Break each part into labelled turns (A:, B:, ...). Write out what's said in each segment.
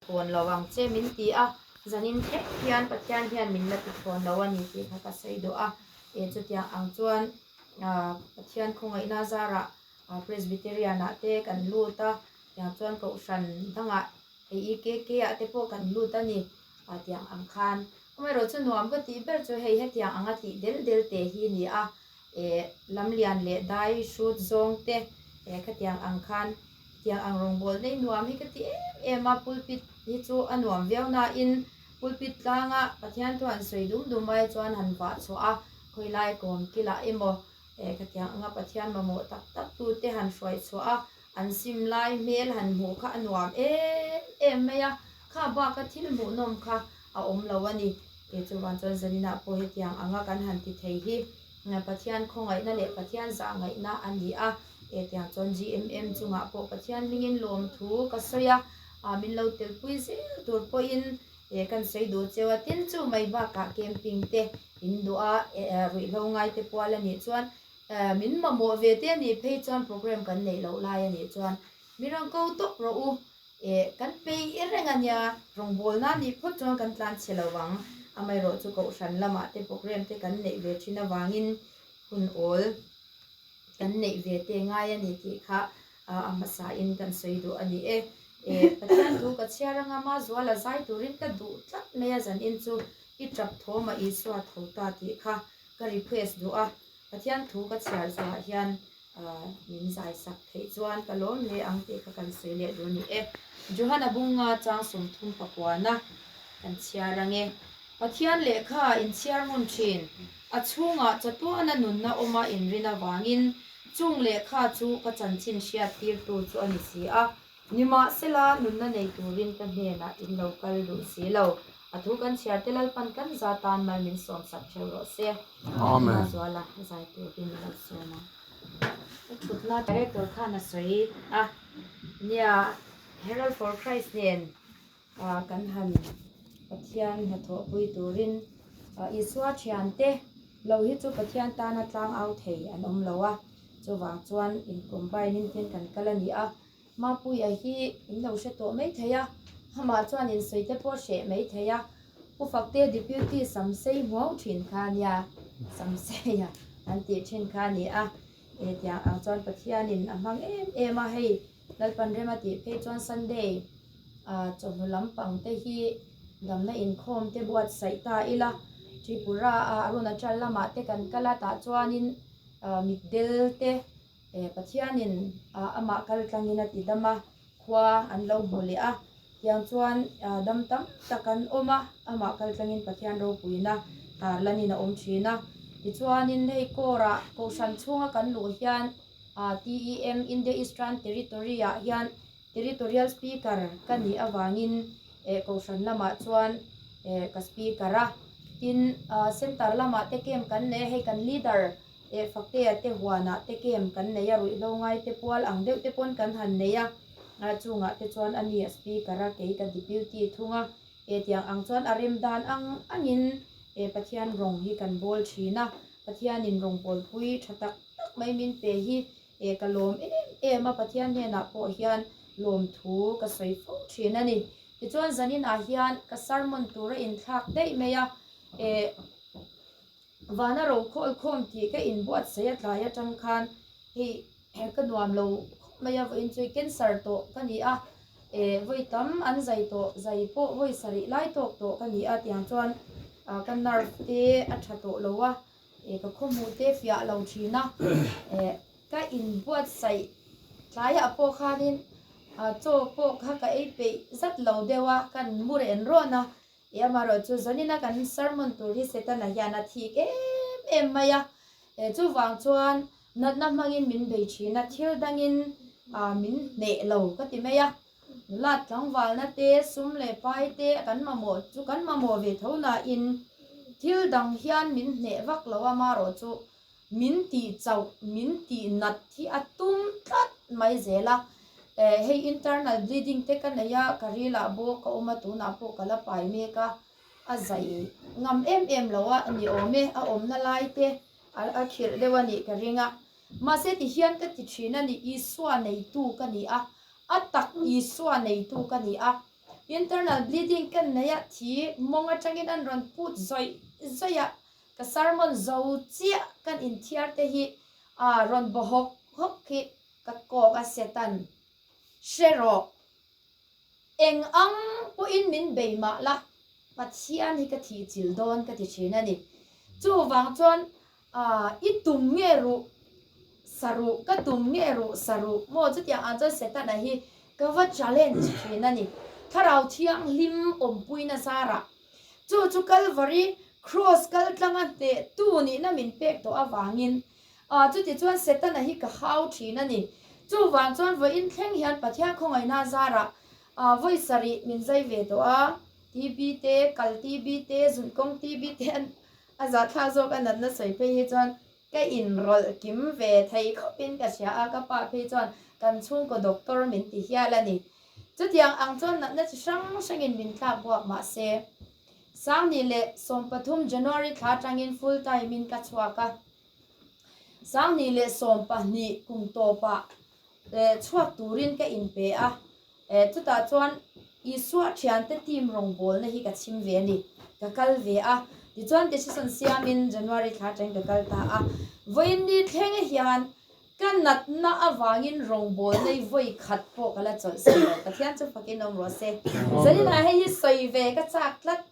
A: thlawn lo ang che min ti a, zanin thleng hian Pathian hian min la ti thlawn lo a ni tih kha ka sawi duh a. E chutiang ang chuan Pathian khawngaihna zarah Presbyterian ah te kan lut a, tiang chuan Kohhran dangah hei EKK ah te pawh kan lut a ni tiang ang khan. Amaherawhchu nuam ka tih ber chu hei hetiang anga tih del del te hi a ni a. Eh lamlian leh dai hrut zawng te eh khatiang ang khan tiang ang rawngbâwl nei nuam hi ka ti em em a, pulpit hi chu a nuam viau nain pulpit tlanga Pathian thu han sawi dum dum ai chuan han vah chhuah a, khawilai kawm kilah emaw eh khatiang anga Pathian mamawh tak tak tute han hruai chhuah a, an sim lai hmel han hmuh kha a nuam em em mai a, kha baka thil hmuhnawm kha a awm lo a ni. Kei chuvan chuan zaninah pawh hetiang anga kan han ti thei hi Pathian khawngaihna leh Pathian zahngaihna a ni a. Hetiang chuan GMM chungah pawh Pathian hmingin lawmthu ka sawi a, min lo telpui zel tur pawhin kan sawi duh cheu a. Tin, chu mai bakah camping te in duh a, ruihhlo ngaite pual a nih chuan min mamawh ve te a nih phei chuan program kan neih loh lai a nih chuan mi rawn ko tawp rawh u. Eh, kan pei reng a nia, rawngbawlna nih phawt chuan kan tlan chhe lo vang. Amaherawhchu Kohhran lamah te program te kan neih ve thin avangin hun awl kan neih ve te ngai a ni tih kha a hmasain kan sawi duh a ni e. Eh, Pathian thu ka chhiar anga Mazuala zai turin ka duh tlat mai a zanin chu i tap thawm a Isua tho ta tih kha ka request duh a, Pathian thu ka chhiar zuah hian Min zai sak theih chuan ka lawm hle ang tih kha kan sawi leh duh a ni e. Johana bunga chang 30 pakuana kan chhiar ang e. Pathian lehkha inchhiar ngun thin, a chhungah chatuana nunna awma inrin avangin chung lehkha chu ka chanchin hriat tirtu chu a ni si a. Nimahsela, nunna nei turin ka hnenah in lo kal duh si lo. A thu kan chhiar te Lalpan kan za tan mal min sawm sak theuh rawh se.
B: Amen.
A: Zuala zai turin lo sawm ang. Ka thutna director khan a sawi a, nia Herald for Christ nen kan han Pathian hnathawhpui turin Isua thiante lo hi chu Pathian tana tlang au thei an awm lo a, chuvang chuan in combine in hian kan kal a ni a. Mapuia hi in lo hre tawh mai thei a, amah chuan in sawi te pawh hreh mai thei a, Pu Fakte Deputy Samsei hmuau thin kha a nia, Samseia an tih thin kha a ni a, e tiang ang chuan Pathianin a hmang em em a, hei Lalpan rem a tih phei chuan Sunday ah chawhnu lampang te hi damna inkhawm te buatsaih ta ila, Tripura ah Arunachal lamah te kan kal a tah chuanin mitdel te Pathianin amah kal tlangin a ti dam a, khua an lo hmu leh a, tiang chuan dam tam tak an awm a, amah kal tlangin Pathian ropuina tarlanin a awm thin a. Tichuanin hei Kawrah Kohhran chhunga kan luh hian TEM India Eastern Territory ah hian Territorial Speaker ka nih avangin Kohhran lamah chuan ka Speaker a, tin Centre lamah te camp kan nei a, hei kan Leader Eh Faktea te huanah te kem kan nei a, ruihhlo ngai te pual ang deuh te pawn kan han nei a, chungah te chuan a ni a speaker a, kei ka deputy thung a, eh tiang ang chuan a rem dan ang angin eh Pathian rawng hi kan bawl thin a, Pathianin rawngbawlpui tha tak tak mai min pe hi eh ka lawm em em a, Pathian hnenah pawh hian lawmthu ka sawi fo thin a ni. Tichuan zaninah hian ka sermon tur a inthlak daih mai a, eh. Vana rokhawl khawm tih ka inbuatsaih a tlai atang khan hei ka nuam lo khawp mai a, vawiin chu cancer tawh ka ni a, eh vawi tam an zai tawh, zai pawh vawi sarih lai tawk tawh ka ni a tiang chuan ka nerve te a tha tawh lo a, eh ka khawhmuh te fiah lo thin a, eh ka inbuatsaih tlaiah pawh khanin chaw pawh kha ka ei peih zat lo deuh a, kan mu ren rawn a. I amaherawh chu zanina kan sermon tur hi Setana hian a thik em em mai a, chuvang chuan natna hmangin min bei thin a, thil dangin min hneh lo ka ti mai a. Nulat tlangvalna te, sum leh pai te kan mamawh chu kan mamawh ve tho nain thil dang hian min hneh vak lo a, amaherawh chu Min tih chauh, min tih nat hi a tum tlat mai zel a. Eh, hei internal bleeding te ka nei a, ka rilah bawk ka awm a, tunah pawh ka la pai mek a, a zai ngam em em lo a ni awm e, a awmna lai te a khirh deuh a nih ka ring a. Mahse tihian ka ti thin a ni, Isua neitu ka ni a, a tak Isua neitu ka ni a. Internal bleeding ka nei a, thi mawng atangin an rawn put zawih zawih a, ka sermon zo chiah kan inthiar te hi a rawn baw hawk hawk hi ka kawk a Setan hre rawh. Eng ang pawhin min bei mah la, Pathian hi ka thih chilh dawn ka ti thin a ni. Chuvang chuan i tum nge ruh sa ruh, ka tum nge ruh sa ruh maw chutiang ang chuan Setana hi ka va challenge thin a ni. Thlarau Thianghlim awmpuina zarah chu chu Kalvari Kraws kal tlanga hnehtu nihna min pek tawh avangin Chutichuan Setana hi ka hau thin a ni. Chuvang chuan vawiin thleng hian Pathian khawngaihna zarah vawi sarih min zai ve tawh a, TB te, kal TB te, zunkawng TB te an a zahthlak zawk a natna sawi phei hi chuan ka inrawlh kim ve thei khawpin ka hria a, ka pa phei chuan kan chhungkaw doctor min ti hial a ni. Chutiang ang chuan natna chi hrang hrangin min tlak buak mahse Sangni leh 13 January thla atangin full time in ka chhuak a. 2012 kum tawpah chhuak turin ka inpe a, chutah chuan Isua thiante team rawngbawlna hi ka chhim ve a ni, ka kal ve a. Tichuan decision siamin January thla atangin ka kal ta a. Vawiin ni thleng hian ka natna avangin rawngbawlna hi vawi khat pawh ka la chawlh si lo. Pathian chu fakin awm rawh se. Zaninah hei hi sawi ve ka chak tlat.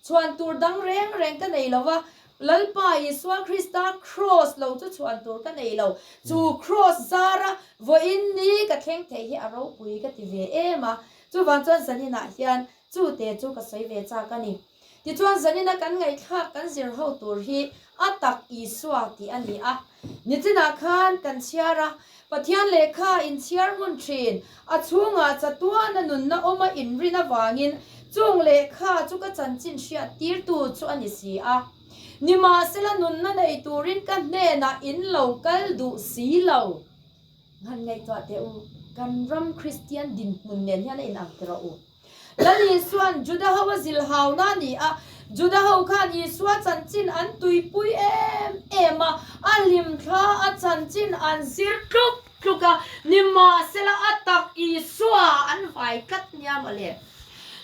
A: Chhuan tur dang reng reng ka nei lo va, Lalpa Isua Krista Kraws lo chu chhuan tur ka nei lo. Chu Kraws zara vawiin ni ka thleng theih hi a ropui ka ti ve em a. Chuvang chuan zaninah hian chu te chu ka sawi ve chak a ni. Tichuan zanina kan ngaihthlak kan zir ho tur hi a tak Isua tih a ni a. Nichinah khan kan chhiar a, Pathian lehkha inchhiar hmun thin, a chhungah chatuana nunna awma inrin avangin chung lehkha chu ka chanchin hriat tirtu chu a ni si a. Nimahsela nunna nei turin ka hnenah in lo kal duh si lo. Han ngaihtuah teh u, kan ram Kristian dinhmun nen hian a inang ti rawh u. Lal Isua'n Juda ho a zilhauna a ni a, Juda ho khan Isua chanchin an tuipui em em a, a hlimthla a chanchin an zir tluk tluk a, nimahsela a tak Isua an vai tlat nia mawle.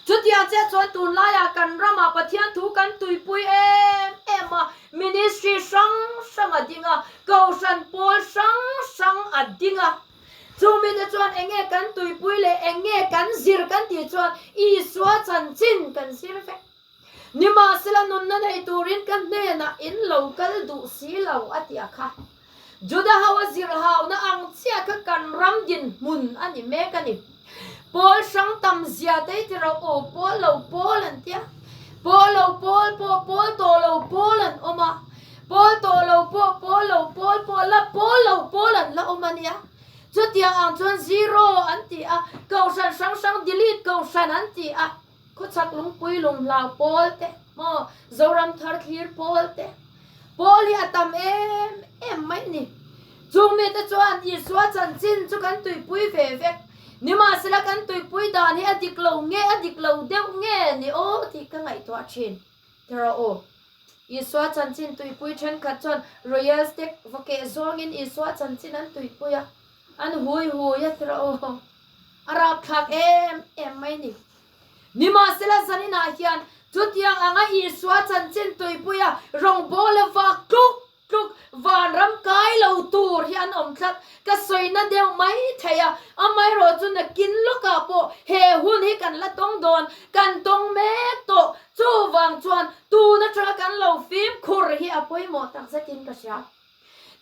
A: Chutiang chiah chuan tunlaiah kan ramah Pathian thu kan tuipui em em a, ministry hrang hrang a ding a, kohhran pawl hrang hrang a ding a. Chu mite chuan eng nge kan tuipui leh eng nge kan zir kan tih chuan Isua chanchin kan zir vek. Nimahsela nunna nei turin ka hnenah in lo kal duh si lo a ti a kha. Juda ho a zir hauna ang chiah kha kan ram dinhmun a ni mek a ni. Pawl hrang tam zia te hi ti rawh u, pawl lo pawl an tia. Pawl lo pawl pawh pawl tawh lo pawl an awm a. Pawl tawh lo pawh pawl lo pawl pawh la pawl lo pawl an la awm a nia. Chutiang ang chuan zero an ti a, kohhran hrang hrang delete kohhran an ti a, khawchhak lungpui lunghlau pawl te maw, Zoram thar thlir pawl te, pawl hi a tam em em mai ni. Chung mite chuan Isua chanchin chu kan tuipui ve vek. Nimahsela kan tuipui dan hi a dik lo nge a dik lo deuh nge ni aw tih ka ngaihtuah thin. Tiraw aw. Isua chanchin tuipui thenkhat chuan Royal Stag va keh zawngin Isua chanchin an tuipui a, an hui hui a tiraw aw. A rapthlak em em mai ni. Nimahsela zaninah hian chutiang anga Isua chanchin tuipuia rawngbawla vak tluk Tluk vanram kai lo tur hi an awm tlat. Ka sawina deuh mai thei a, amaherawh chu nakin lawkah pawh he hun hi kan la tawng dawn, kan tawng mek tawh. Chuvang chuan tun atanga kan lo fimkhur hi a pawimawh tak zetin ka hria.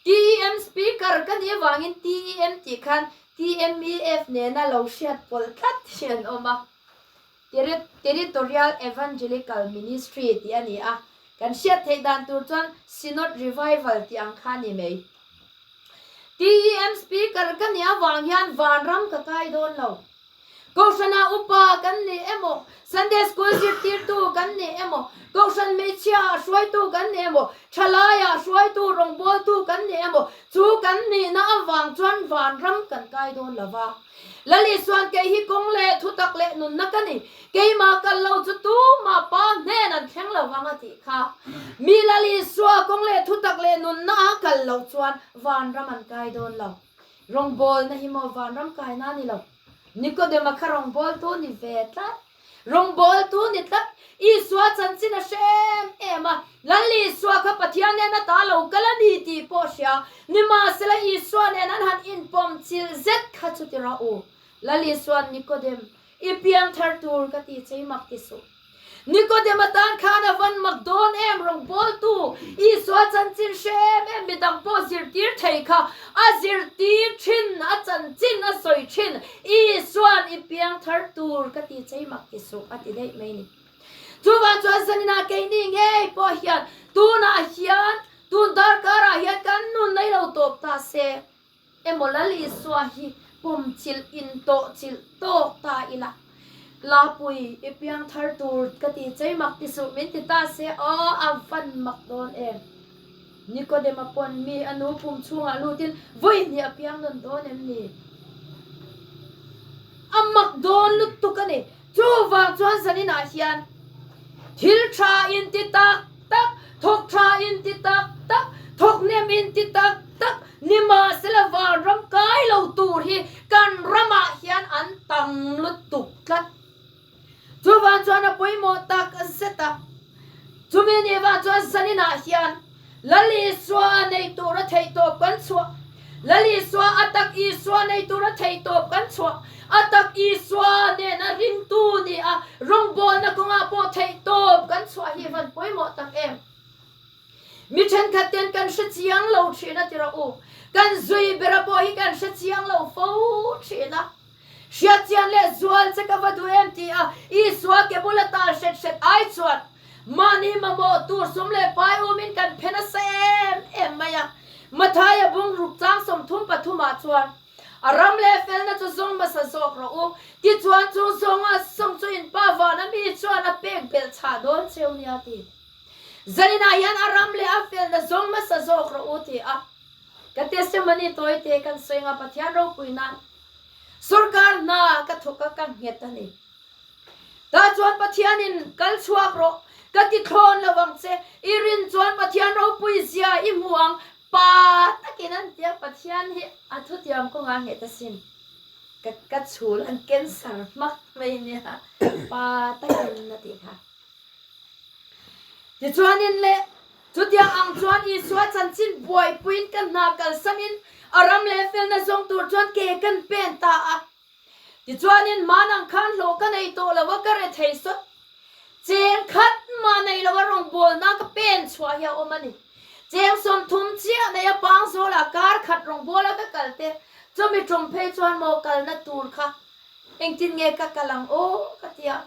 A: TEM Speaker ka nih avangin TEM tih khan TMEF nena lo hriat pawlh tlat hi an awm a. Territorial Evangelical Ministry tih a ni a, kan hriat theih dan tur chuan Synod Revival tih ang kha a ni mai. TEM Speaker ka nih avang hian vanram ka kai dawn lo. Kohhrana upa kan ni emaw, Sunday School zirtirtu kan ni emaw, Kohhran hmeichhia ah hruaitu kan ni emaw, thalai ah hruaitu rawngbawltu kan ni emaw, chu kan nihna avang chuan vanram kan kai dawn lo va. Lal Isuan kei hi kawng leh thutak leh nunna ka ni, keimah kal lo chu tumah pa hnen an thleng lo vang a tih kha. Mi Lal Isua kawng leh thutak leh nunna a kal loh chuan vanram an kai dawn lo. Rawngbawlna hi maw vanram kaina a ni lo. Nikodema kha rawngbawltu ni ve tlat. Rawngbawltu ni tlat, Isua chanchin a hre em em a, Lal Isua kha Pathian nen a ta lo kal a ni tih pawh hria. Nimahsela Isua nen an han inpawm chilh zet kha chu ti rawh u. Lal Isua'n Nikodem, I piang thar tur ka ti che i mak ti suh. Nikodem atan khan a van mak dawn em rawngbawltu Isua chanchin hre em em midang pawh zirtir thei kha a zirtir thin, a chanchin a sawi thin. Isua'n i piang thar tur ka ti che i mak ti suh a ti daih mai ni. Chuvang chuan zaninah keini ngei pawh hian tunah hian tun darkarah hian kan nun nei lo tawp ta se. Emaw Lal Isua hi pawm chilh in tawh chilh tawk ta ila, Lapui, i piang thar tur ka ti chei mak ti suh min ti ta se aw a van mak dawn em. Nikodema pawn mi a nu pum chhungah lutin vawi hnih a piang nawn dawn em ni? A mak dawn lutuk a ni. Chuvang chuan zaninah hian thil tha in ti tak tak, thawk tha in ti tak tak, thawk hnem in ti tak tak nimahsela vanram kai lo tur hi kan ramah hian an tam lutuk tlat. Chuvang chuan a pawimawh tak zet a. Chumi ni vang chuan zaninah hian Lal Isua nei tura theihtawp kan chhuah, Lal Isua a tak Isua nei tura theihtawp kan chhuah, a tak Isua nena ringtu ni a rawngbawlna kawngah pawh theihtawp kan chhuah hi van pawimawh tak em? Mi thenkhat ten kan hre chiang lo thin a ti rawh u. Kan zui bera pawh hi kan hre chiang lo fo thin a. Hriatchian leh zual che ka va duh em ti a Isua ke bula tal hret hret ai chuan mahni mamawh tur sum leh pai umin kan phe nasa em em mai a. Mathaia bung ruk chang 33 ah chuan a ram leh felna chu zawng hmasa zawk rawh u, tichuan chung zawnga sawng chu in pa vana mi chuan a pek belh chhah dawn cheu nia ti. Zaninah hian a ram leh a felna zawng hmasa zawk rawh u ti a Ka testimony tawi te kan sawi anga Pathian ropui nan sorkar hna ka thawk a ka nghet a ni. Tah chuan Pathianin kal chhuak rawh ka ti thlawn lo ang che, i rin chuan Pathian ropui zia i hmu ang pa takin an ti a, Pathian hi a thutiam kawngah a nghet asin. Ka ka chhul an cancer hmak mai nia pa takin a tih kha. Tichuanin le, chutiang ang chuan Isua chanchin buaipuiin ka hna kalsanin a ram leh felna zawng tur chuan ke kan pen ta a. Tichuanin hman ang khan hlawh ka nei tawh lo a, ka re thei sawt. Cheng khat mah nei lo a rawngbawlna ka pen chhuah hi a awm a ni. Cheng 30 chiah nei a pang zawlah kar khat rawngbawla ka kal te, chumi tum phei chuan maw kalna tur kha engtin nge ka kal ang aw ka ti a.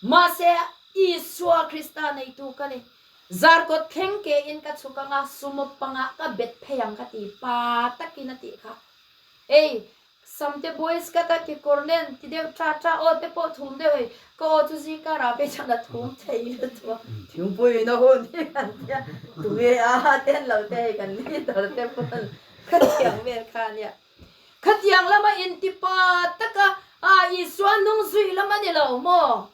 A: Mahse, Isua Krista neitu ka ni. Zarkawt thleng kein ka chhuk anga sumo pangah ka bet phei ang ka ti, pa takin a tih kha. Ei, Samte boys ka ta kekawr nen ti deuh tha tha aw te pawh thum deuh hei, ka aw chu zingkar ah phei chuan a thum thei lutuk a, thingpui in a hun hi kan tia, tunge a ten lo te hei kan leader te pawn ka thiang vel kha ania. Khatiang lama intipa taka a Isua hnung zui lam a ni lo maw?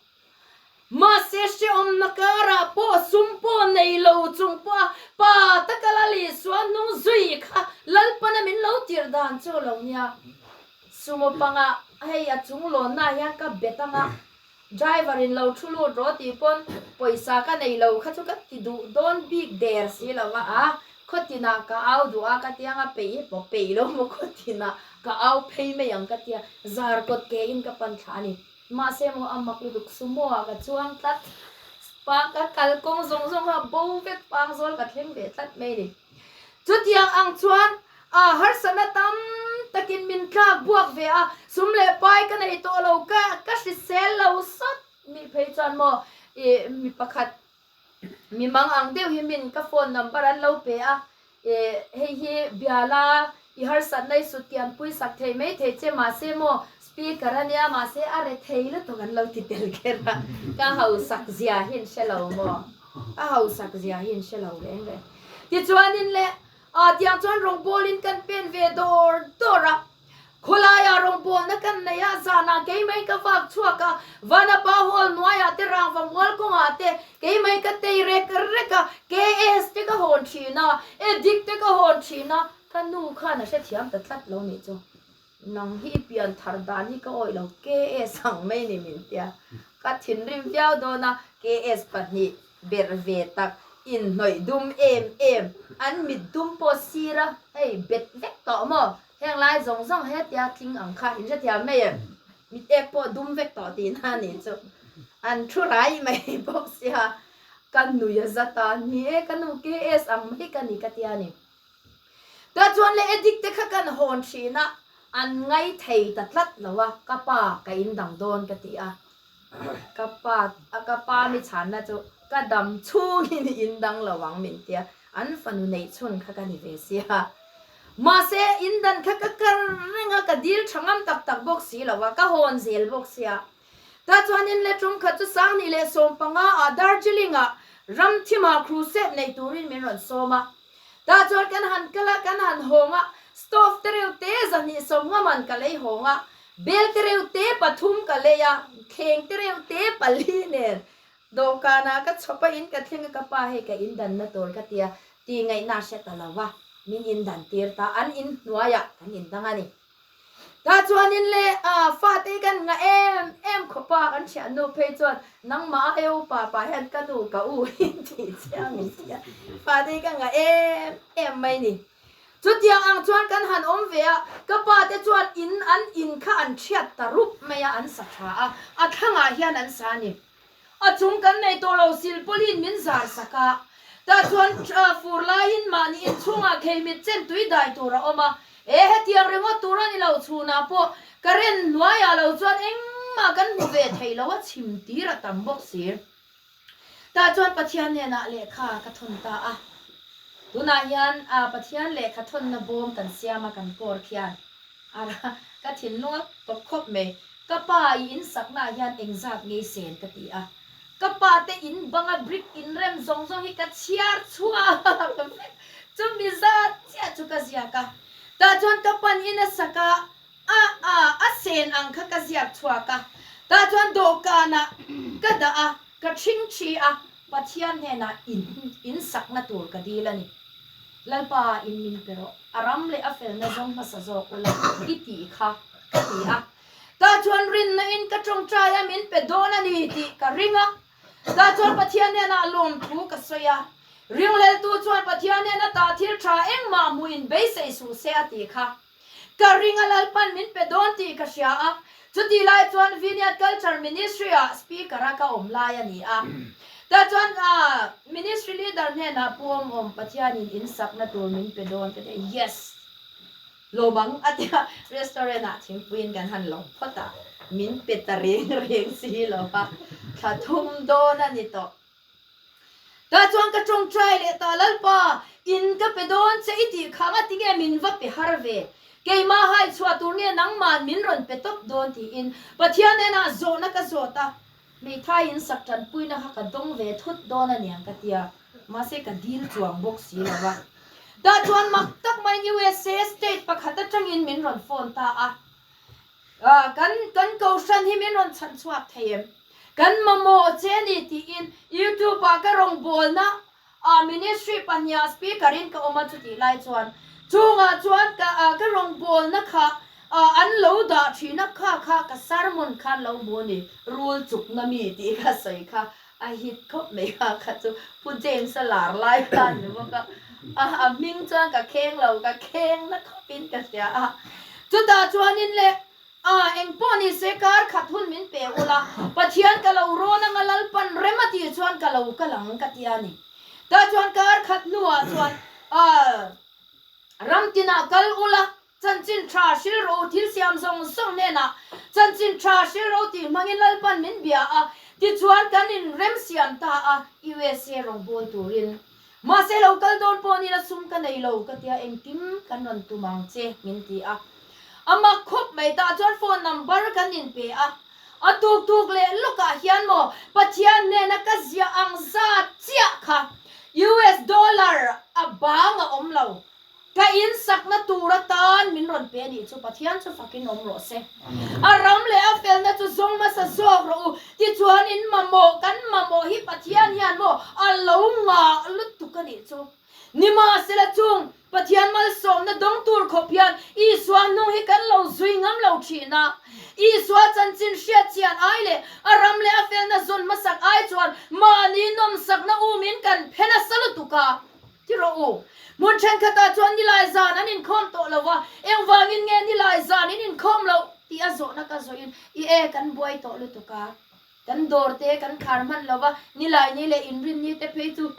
A: Mahse hrehawmna karah pawh sum pawh nei lo chung pawha pa taka Lal Isua hnung zui kha Lalpana min lo tirh dan chu lo nia. Sumo panga hei a chung lawnna hian ka bet anga driver in lo thu lut rawh tih pawn pawisa ka nei lo kha chu ka ti duh dawn bik der si lo va a, khawtinah ka au duh a ka tia anga peih hi pawh peih lo maw khawtinah ka au phei mai ang ka tia zar kawt ke in ka pan thla a ni. Mahse maw a mak lutuk sumo ah ka chuang tlat pa ka kal kawng zawng zawng kha bo vek pang zawl ka thleng ve tlat mai a ni. Chutiang ang chuan a harsatna tam takin min tlak buak ve a, sum leh pai ka nei tawh lo, ka ka hrisel lo sawt mi phei chuan maw ih mi pakhat mi mang ang deuh hi min ka phone number an lo pe a, ih hei hi biala i harsatna i sut kian pui sak thei mai thei che mahse maw speaker a nia mahse a re thei lutuk an lo ti tel kher a, ka hausak zia hi an hre lo maw. A hausak zia hi an hre lo reng reng. Tichuanin le, ah tiang chuan rawngbawlin kan pen ve dawr dawr a. Khawlaiah rawngbawlna kan nei a, zanah keimai ka vak chhuak a, Vanapa Hall hnuaiah te rangva mual kawngah te keimai ka tei rek rek a, KS te ka hawn thin a, Edik te ka hawn thin a, ka nu khan a hrethiam ta tlat lo nih chu. Nang hi i pian thar dan hi ka awih lo, KS ang mai ni min tia. Ka thinrim viau dawn a, KS pahnih berh ve tak inhnawih dum em em, an mit dum pawh sir a, hei bet vek tawh maw? Heng lai zawng zawng hetia tling ang kha in hrethiam mai em? Mit ek pawh dum vek tawh tihna a nih chu. An thu rai mai bawk sia, ka nui a zat a, ni e ka nu KS ang mai ka ni ka tia ni. Tah chuan le addict te kha kan hawn thin a, an ngai thei ta tlat lo a, ka pa ka in dang dawn ka ti a, ka pa a ka pa mi chhanna chu ka dam chhungin in dang lo ang min tia, an fanu neih chhun kha ka ni ve sia. Mahse in dan kha ka kar reng a, ka dil tha ngam tak tak bawk si lo a, ka hawn zel bawk sia. Tah chuan in le tum khat chu Sangni leh Sawmpanga ah Darjeeling ah Ramthima crusade nei turin min rawn sawm a. Tah chuan kan han kal a, kan han hawng a, stove te reuh te zahnih sawmnga man ka lei hawng a, bel te reuh te pathum ka lei a, thleng te reuh te pali nen dawhkanah ka chhawp a, in ka thleng a, ka pa hei ka in danna tur ka tia tih ngaihna a hre ta lo va, min in dan tir ta, an in hnuaiah kan in dang a ni. Tah chuanin le a fate hi kan ngah em em khawp a, kan thiannu phei chuan nangmah a eu pa pa hian ka nu ka u hi tih chiang min ti a, fate hi ka ngah em em mai ni. Chutiang ang chuan kan han awm ve a, ka pa te chuan in an in kha an thiat ta rup mai a, an sa tha a, a thlangah hian an sa a ni. A chung kan nei tawh lo silpawlin min zar sak a, tah chuan fur laiin mahni inchhungah kheimit chen tui dai tur a awm a, e hetiang ringawt tur a ni lo chhunah pawh current hnuaiah lo chuan engmah kan hmu ve thei lo a chhim tir a tam bawk si. Tah chuan Pathian hnenah lehkha ka thawn ta a, tunah hian Pathian lehkha thawnna bawm kan siam a kan kawr khian A ra, ka thinlung a tawp khawp mai. Ka pa i in saknaah hian engzat ngei sen ka ti a. Ka pa te in banga brick in rem zawng zawng hi ka chhiar chhuak vek. Chumi zat chiah chu ka ziak a. Tah chuan ka pan in a sak a, a a a sen ang kha ka ziak chhuak a. Tah chuan dawhkanah ka dah a, ka thing thi a, Pathian hnenah in in sakna tur ka dil a ni. Lalpa in min pe rawh, a ram leh a felna zawng hmasa zawk ula i tih kha ka ti a. Tah chuan rinna in ka tawngtai a min pe dawn a ni tih ka ring a. Tah chuan Pathian hnenah lawmthu ka sawi a. Ringleltu chuan Pathian hnena tah thil tha engmah hmuh in beisei suh se a tih kha. Ka ring a Lalpan min pe dawn tih ka hria a, chutih lai chuan Vineyard Culture Ministry ah Speaker a ka awm lai a ni a. Tah chuan Ministry Leader hnenah Pu Awmawm Pathianin in sakna tur min pe dawn ka ti a, Yes! Lawm ang a ti a, restaurant ah thingpuiin kan han lawm phawt a, min pe ta reng reng si lo va, thla thum dawn a ni tawh. Tah chuan ka tawngtai leh ta, Lalpa, in ka pe dawn che i tih kha nga tinge min va pe har ve? Keimah hai chhuah tur nge nangma'n min rawn pe tawp dawn tiin Pathian enah zawhna ka zawt a, hmeithai in sak tanpuina kha ka dawng ve thut dawn a niang ka tia, mahse ka dil chuang bawk si lo a. Tah chuan mak tak maiin USA state pakhat atangin min rawn phone ta a, Kan kan kohhran hi min rawn chhan chhuak thei em? Kan mamawh che a ni tiin YouTube ah ka rawngbawlna ah ministry pahniha speaker in ka awm a chutih lai chuan chungah chuan ka ka rawngbawlna kha an lo dah thin a kha kha ka sermon khan lo hmu a ni rul chukna mi tih ka sawi kha a hit khawp mai kha kha chu Pu James a lar lai khan ni bawk a, a hming chuan ka kheng lo, ka kheng na khawpin ka hria a. Chutah chuanin le a engpawh ni se kar khat hun min pe ula, Pathian ka lo rawn anga Lalpan rem a tih chuan ka lo kal ang ka ti a ni. Tah chuan kar khat hnuah chuan a ram tinah kal ula, Chanchin tha hril ro thil siam zawng zawng hnenah chanchin tha hril ro tih hmangin Lalpan min bia a, tichuan kan in rem siam ta a, USA rawngbâwl turin. Mahse lo kal dawn pawh nila sum ka nei lo ka tia engkim kan rawn tum ang che min ti a. A mak khawp mai tah chuan phone number kan in pe a, a tuk tuk leh lawkah hian maw Pathian hnena ka ziah ang zat chiah kha US dollar a bang a awm lo. Ka in sakna tur atan min rawn pe anih chu Pathian chu fakin awm rawh se. A ram leh a felna chu zawng hmasa zawk rawh u. Tichuan in mamawh, kan mamawh hi Pathian hian maw a lo ngah lutuk anih chu. Nimahsela chung Pathian malsawmna dawng tur khawp hian Isua hnung hi kan lo zui ngam lo thin a.
B: Isua chanchin hriat chian ai leh a ram leh a felna zawn hmasak ai chuan mahni nawmsakna umin kan phe nasa lutuk a. Ti rawh u. Hmun thenkhatah chuan nilai zan an inkhawm tawh lo va, engvangin nge nilai zan in inkhawm loh tih a zawhna ka zawhin, I e, kan buai tawh lutuk a, kan dawr te kan khar hman lo va, nilai ni leh inrinni te phei chu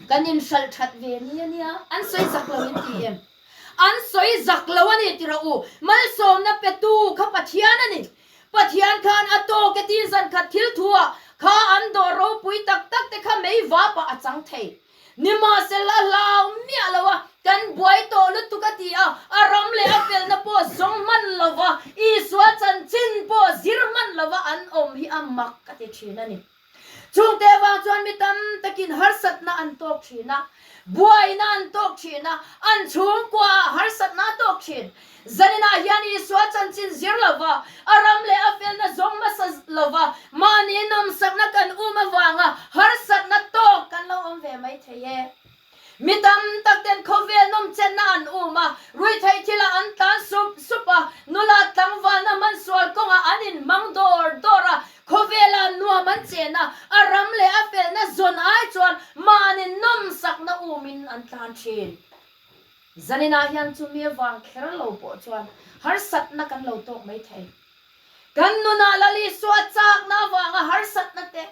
B: kan inhralh that ve ni a nia, an sawi zak lo in ti em? An sawi zak lo a ni ti rawh u. Malsawmna petu kha Pathian a ni. Pathian khan a tawk e tih zan khat thil thu ah kha an dawr ropui tak tak te kha mei vap ah a chang thei. Nimahsela hlau miah lo a, kan buai tawh lutuk a ti a, a ram leh a felna pawh zawng hman lo va, Isua chanchin pawh zir hman lo va an awm hi a mak ka ti thin a ni. Chungte avang chuan mi tam takin harsatna an tawk thin a, buaina an tawk thin a, an chhungkuaah harsatna a tawk thin. Zaninah hian Isua chanchin zir lova, a ram leh a felna zawng hmasa lova, mahni nawmsakna kan um avanga harsatna tawk kan lo awm ve mai thei e. Mi tam tak ten khawvel nawmchenna an um a, ruihtheih thilah an tlan sup sup a, nula tlangvalna hmansual kawngah an inhmang dawr dawr a, khawvela nuam an chen a, a ram leh a felna zawn ai chuan mahni nawmsakna umin an tlan thin. Zaninah hian chumi avang kher lo pawh chuan harsatna kan lo tawk mai thei. Kan nunah Lal Isua chakna avanga harsatna te,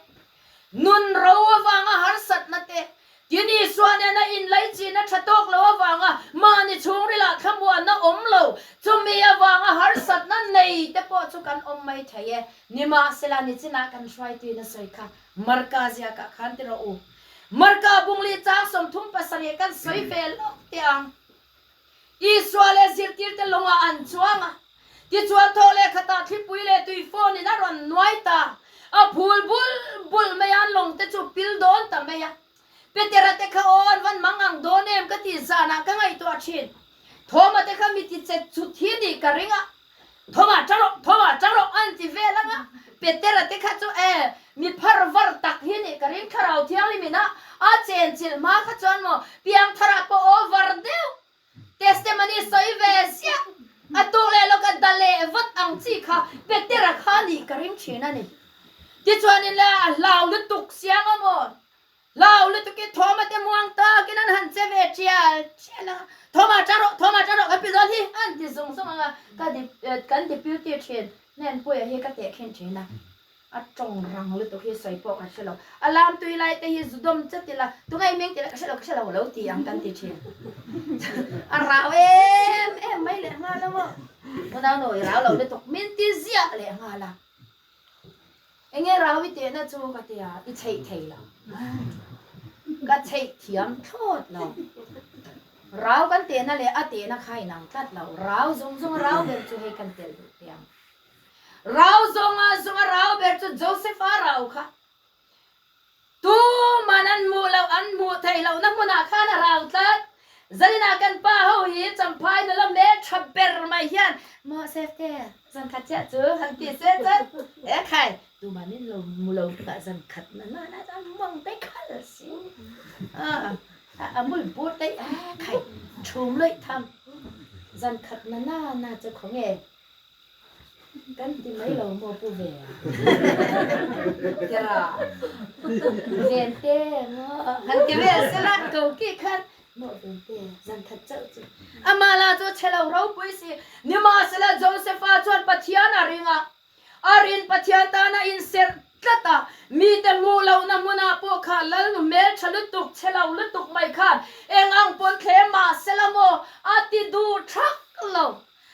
B: Nun ro avanga harsatna te, tin Isua nena inlaichin a tha tawk lo avanga mahni chhungrilah thlamuanna awm lo, chumi avanga harsatna nei te pawh chu kan awm mai thei e. Nimahsela nichinah kan hruaituin a sawi kha, Marka ziakah khan ti rawh u. Marka bungli chang 37 kan sawi ve lawk teh ang. Isua leh zirtirte lawngah an chuang a, tichuan thaw leh khatah thlipui leh tui phone in a rawn nuai ta. A phul bul bul mai a, an lawng te chu pil dawn ta mai a. Petera te kha aw an van mang ang dawn em ka tih zanah ka ngaihtuah thin. Thawma te kha mi ti chet chut hi nih ka ring a, Thawma tang rawh, Thawma tang rawh an ti vel ang a. Petera te kha chu e mi phar var tak hi nih ka ring, Thlarau Thianghlim in a a chenchilh hma kha chuan maw piangtharah pawh aw var deuh testimony sawi ve ziah a tuk leh lawk a da leh vat ang chi kha Petera kha nih ka ring thin a ni. Tichuanin le a hlau lutuk siang a maw Hlau lutuk i Thawma te muang takin an han che ve tial tial a, Thawma ta rawh, Thawma ta rawh, kan pi dawn hi an ti zung zung ang a, ka kan deputy thin Hnenpuia hi ka teh khin thin a, a tawng rang lutuk hi sawi pawh kan hre lo, a lam tui lai te hi zu dawm chat ila, tunge i meng tih lah ka hre lo, ka hre lo lo ti ang kan ti thin, a rau em em mai leh nghal a maw, unau nu i rau lo lutuk min ti ziah leh nghal a. Enge rau i tehna chu ka ti a, i chheih thei lo. Ka chheih thiam thlawt lo. Rau kan tehna leh a tehna kha inang tlat lo. Rau zawng zawnga rau ber chu hei kan telh duh teh ang. Rau zawnga zawnga rau ber chu Joseph-a rau kha. Tuman an hmuh loh, an hmuh theih lohna hmunah khan a rau tlat. Zaninah kan pa ho hi Champhai nula hmeltha ber mai hian Maw Safte, zan khat chiah chu han ti se chuan e khai, tuman in lo hmu lo hmunah zan khat na nana chuan mawng te khal si. A mul bur te e khai thum luih tham. Zan khat na nana chu khawnge. Kan ti mai lo maw pu ve a? Tira Vente maw han ti vel sela ko ki khan maw Vente zan khat chauh chu amah lah chu chhe lo ropui si. Nimahsela Josepha chuan Pathian a ring a, a rin Pathian tana inserh tlat a, mite hmuh lohna hmunah pawh kha Lalnu hmeltha lutuk, chhe lo lutuk mai khan eng ang pawn thlem mahsela maw a ti duh thak lo.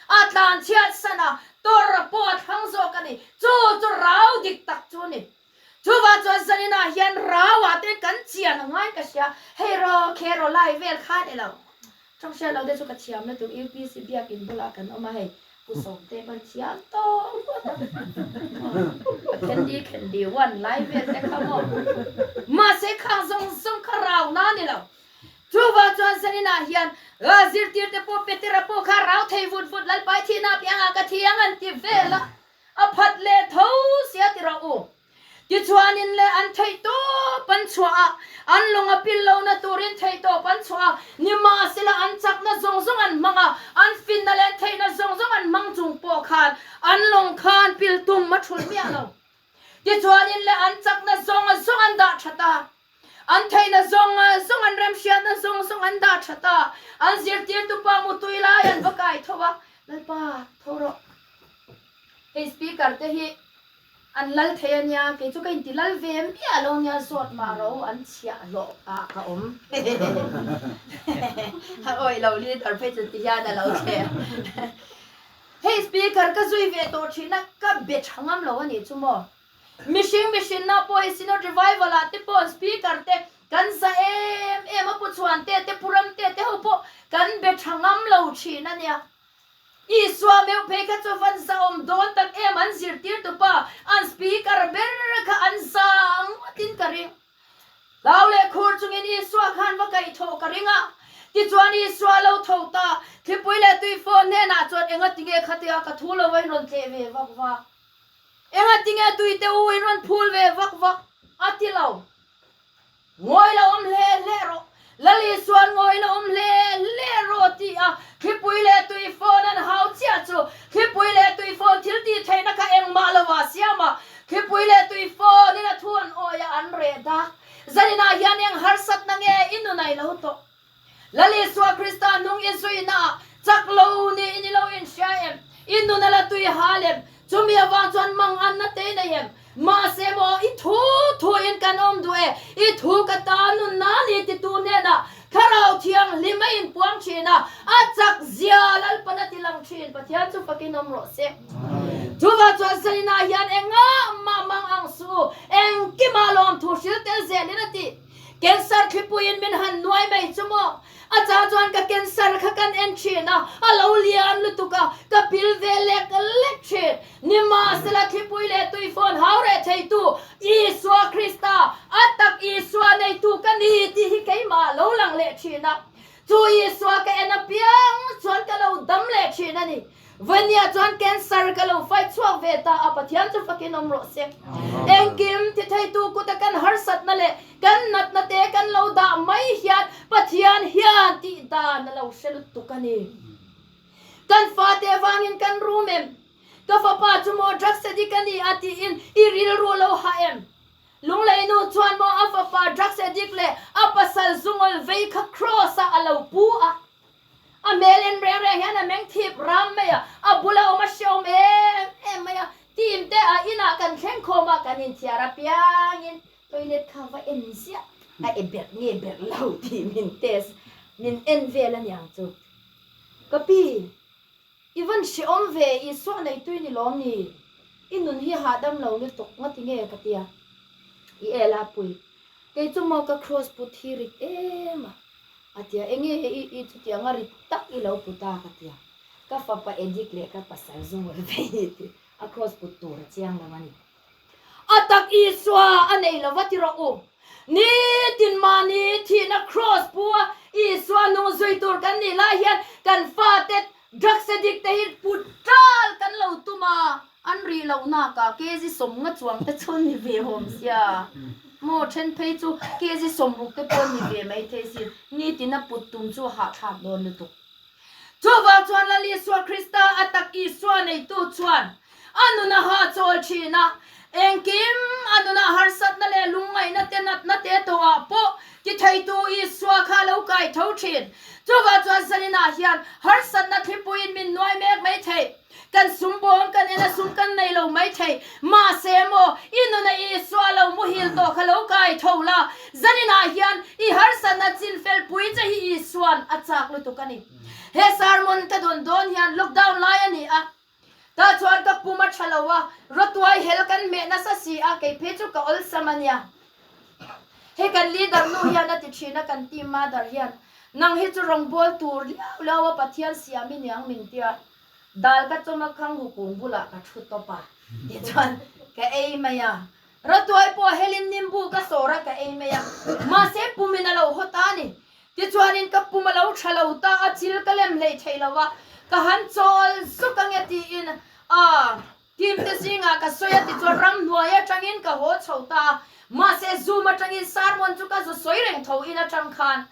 B: A tlan chhiat san a, tawr pawh a thlang zawk a ni. Chu chu rau dik tak chu a ni. Chuvang chuan zaninah hian rauah te kan chian a ngai ka hria. Hei ro khe ro lai vel kha ni lo. Tawng hriat lo te chu ka thiam lutuk UPC biakin bulah kan awm a hei Pu Sawmte pawn thiam tawh ngawt a. A khendi khendi one lai vel te kha maw. Mahse khang zawng zawng kha rau na ni lo. Chuvang chuan zaninah hian zirtirte pawh Petera pawh kha rau thei vut vut Lalpai thihna piangah ka thi ang an ti vel a, a phat leh tho sia ti rawh u. Tichuanin le an theihtawp an chhuah a, an lawng a pil lohna turin theihtawp an chhuah a, nimahsela an chakna zawng zawng an hmang a, an finna leh an theihna zawng zawng an hmang chung pawh khan an lawng khan pil tum a thulh miah lo. Tichuanin le an chakna zawng zawng an dah that a, an theihna zawng zawng an remhriatna zawng zawng an dah that a, an zirtirtupa mutui lai an va kai tho a, Lalpa, tho rawh. Hei speaker te hi An lal thei a nia, kei chu ka inti lal ve miah lo nia, zawt mah ro an chhiah hlawh ah ka awm. A awih lo leader phei chu ti hian a lo thleh. Hei speaker ka zui ve tawh thin a, ka be tha ngam lo a nih chu maw. Mihring mihrinna pawh hi Synod Revival ah te pawh speaker te kan za em em a, Pu Chhuante te Pu Ramte te ho pawh kan be tha ngam lo thin a nia. Isua meuh phei kha chu van zahawm dawn tak em an zirtirtupa an speaker ber kha an za ngawtin ka ring. Hlau leh khur chungin Isua khan va kaihthawh ka ring a. Tichuan Isua lo tho ta, thlipui leh tuifawn hnenah chuan engatinge khatia ka thu lo a in rawn tleh ve vak vak? Engatinge tuite u in rawn phul ve vak vak? A ti lo. Ngawi la awm hle hle rawh. Lal Isuan ngawi la awm hle hle rawh ti a thlipui leh tuifawn an hau chiah chu thlipui leh tuifawn thil tih theihna kha engmah lo ah siam a, thlipui leh tuifawn in a thu an awi a an reh dak. Zaninah hian eng harsatna nge i nun ai lo tawh? Lal Isua Krista hnung i zuina ah chak lo niin i lo inhria em? I nun a la tui hal em? Chumi avang chuan mang an na te nei em? Mahse maw i thu thu in kan awm duh e, i thu ka ta nun na ni titu hnenah Thlarau Thianghlim a inpuang thin a, a chak zia Lalpan a ti lang thin. Pathian chu fakin awm rawh se. Chuvang chuan Zaninah hian engah mah mang ang suh u, engkimah lawmthu hril tel zelin a ti. Cancer thlipuiin min han nuai mai chu maw? A chang chuan ka cancer kha kan en thin a, a lo lian lutuk a, ka pil ve lek lek thin. Nimahsela thlipui leh tuifawn hau reh theitu Isua Krista, a tak Isua neitu ka ni tih hi keimah lo lang leh thin a. Chu Isua ka en apiang chuan ka lo dam leh thin a ni. Vania chuan cancer ka lo fight chhuak ve ta a, Pathian chu fakin awm rawh se. Engkim ti theitu kuta kan harsatna leh kan natna te kan lo dah mai hian Pathian hian tih dan a lo hre lutuk a ni. Kan fate vangin kan rum em? Ka fapa chu maw drugs addict a ni a tiin i rilru lo hah em? Lunglei nu chuan maw a fapa drugs addict leh a pasal zungawl vei kha cross ah a lo pu a. A hmel en reng reng hian a meng thip ram mai a, a bula awm a hreawm em em mai a. Team te a inah kan thleng khawm a, kan inthiar apiangin toilet kha va en ziah a e berh nge berh lo tih min test, min en vel a niang chu. Ka pi, i van hreawm ve, Isua neitui ni lawm ni? I nun hi hahdam lo lutuk ngati nge ka tia? I el a pui, kei chu maw ka cross put hi rit em a. A tia, Enge i i chutianga rit tak i lo put a? ka tia. Ka fapa Edik leh ka pasal zungawi ve hi ti a cross put tur a chiang lo a ni. A tak Isua a nei lo va ti rawh u. Nitin mahni thihna cross pu a Isua nung zui tur kan nih lai hian kan fate drugs addict te hi put tal kan lo tum a. An rih loh nakah kg 50 chuang te chu ni ve awm sia maw, then phei chu kg 60 te pawh ni ve mai thei sin, nitin a put tum chu a hahthlak dawn lutuk. Chuvang chuan Lal Isua Krista a tak Isua neitu chuan a nun a hahchawl thin a, engkim a nunah harsatna leh lungngaihna te natna te tawhah pawh ti theitu Isua kha a lo kai tho thin. Chuvang chuan zaninah hian harsatna thlipuiin min nuai mek mai thei. Kan sum bawm kan en a sum kan nei lo mai thei. Mahse maw, i nuna Isua lo muhil tawh kha lo kai tho la, zaninah hian i harsatna chin fel pui che hi Isua'n a chak lutuk a ni. He sermon ka dawn dawn hian lockdown lai a ni a, tah chuan ka pum a tha lo a, rawtuai hel kan hmeh nasa si a, kei phei chu ka awlsam a nia. Hei kan leader nu hian a ti thin a, kan team mother hian, nang hi chu rawngbawl tur liau liau a Pathian siam i niang min tia. Dal ka chawm a khang hu kung bulah ka thu tawp a, tichuan ka ei mai a. Ratuai pawh helin nimbu ka sawr a ka ei mai a, mahse pumin a lo haw ta a ni. Tichuanin ka pum a lo tha lo ta a, chil ka lem hlei thei lo a, ka han chawl zuk ange tiin a. Team te zingah ka sawi a tichuan ramhnuai atangin ka haw chho ta a, mahse Zoom atangin sermon chu ka zu sawi reng tho in atang khan.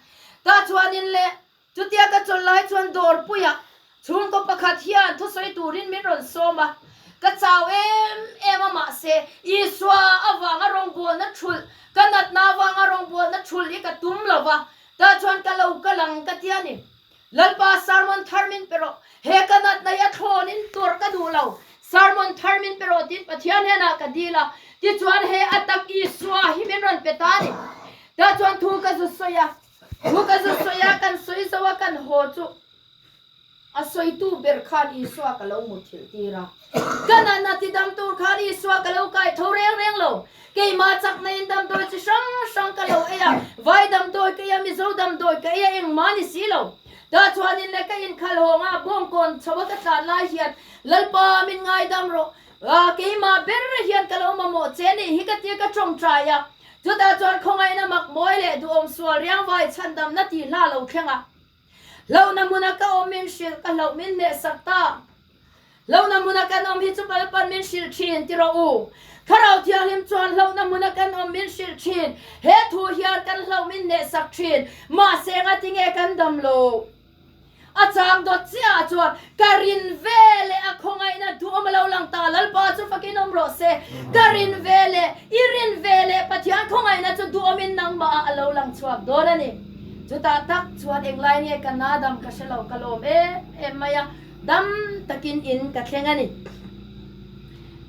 B: Tah chuanin le, chutia ka chawlh lai chuan dawrpuiah chhungkaw pakhat hian thusawi turin min rawn sawm a, ka chau em em a mahse Isua avanga rawngbawlna thulh, ka natna avanga rawngbawlna thulh hi ka tum lo va, tah chuan ka lo kal ang ka ti a ni. Lalpa sermon thar min pe rawh, he ka natna hi a thlawn in tuarh ka duh lo, sermon thar min pe rawh tiin Pathian hnenah ka dil a, tichuan he a tak Isua hi min rawn pe ta a ni. Tah chuan thu ka zu sawi a, thu ka zu sawi a, kan sawi zo a kan haw chu a sawitu ber khan Isua ka lo muthilh tir a, ka natna tidam tur khan Isua ka lo kai tho reng reng lo, Keimah chakna in damdawi chi hrang hrang ka lo ei a, vai damdawi ka ei a, Mizo damdawi ka ei a, engmah ni si lo. Tah chuanin le ka inkhal hawng a, bawngkawn chho a ka tlan lai hian Lalpa min ngaidam rawh, keimah ber hian ka lo mamawh che nih hi ka tia ka tawngtai a. Chutah chuan khawngaihna mak mawi leh duhawm sual riangvai chhandamna tih hla lo thleng a. Hlauhna hmuna ka awm min hrilh, ka hlauh min hnehsak ta. Hlauhna hmuna kan awm hi chu Lalpan min hrilh thin, ti rawh u. Thlarau Thianghlim chuan hlauhna hmuna kan awm min hrilh thin. He thu hian kan hlauh min hnehsak thin. Mahse ngatinge kan dam lo? A chang dawt chiahah chuan ka rin ve leh a khawngaihna duhawm a lo lang ta. Lalpa chu fakin awm rawh se. Ka rin ve leh, i rin ve leh Pathian khawngaihna chu duhawmin nangmahah a lo lang chhuak dawn a ni. Chutah tak chuan englai nge ka na dam ka hre lo, ka lawm em em mai a, dam takin in ka thleng a ni.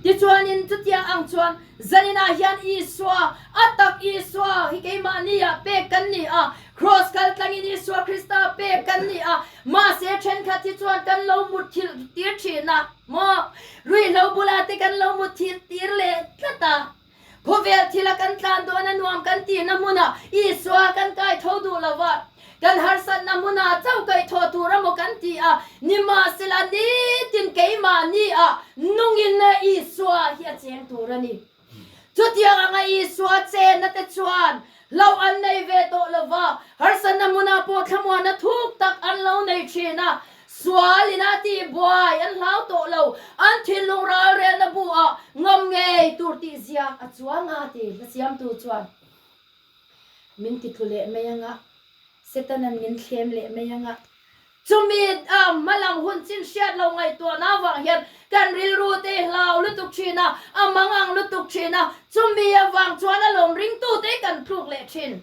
B: Tichuanin chutiang ang chuan zaninah hian Isua, a tak Isua hi keimahniah pek kan ni a, Kraws kal tlangin Isua Krista pek kan ni a, mahse thenkhat hi chuan kan lo mutthilh tir thin a, maw? Ruihhlo bulah te kan lo mutthilh tir leh tlat a. Khawvel thila kan tlan dawn a nuam kan tihna hmunah Isua kan kai tho duh lo va, kan harsatna hmunah chauh kaih thawh tur amaw kan ti a, nimahsela nitin keimahni ah nungin Isua hi a cheng tur a ni. Chutiang anga Isua chenna te chuan hlauh an nei ve tawh lo va, harsatna hmunah pawh thlamuanna thuk tak an lo nei thin a, Sual in a tih buai an hlau tawh lo, an thinlung ralrelna bu ah ngam ngei tur tih ziak a chuang a ti hla siamtu chuan min ti tlu leh mai anga, Setanan min thlem leh mai anga. Chumi a hmalam hun chin hriat lo ngaihtuahna avang hian kan rilru te i hlau lutuk thin a, a mangang lutuk thin a, chumi avang chuan a lawm ringtute hi kan tluk leh thin.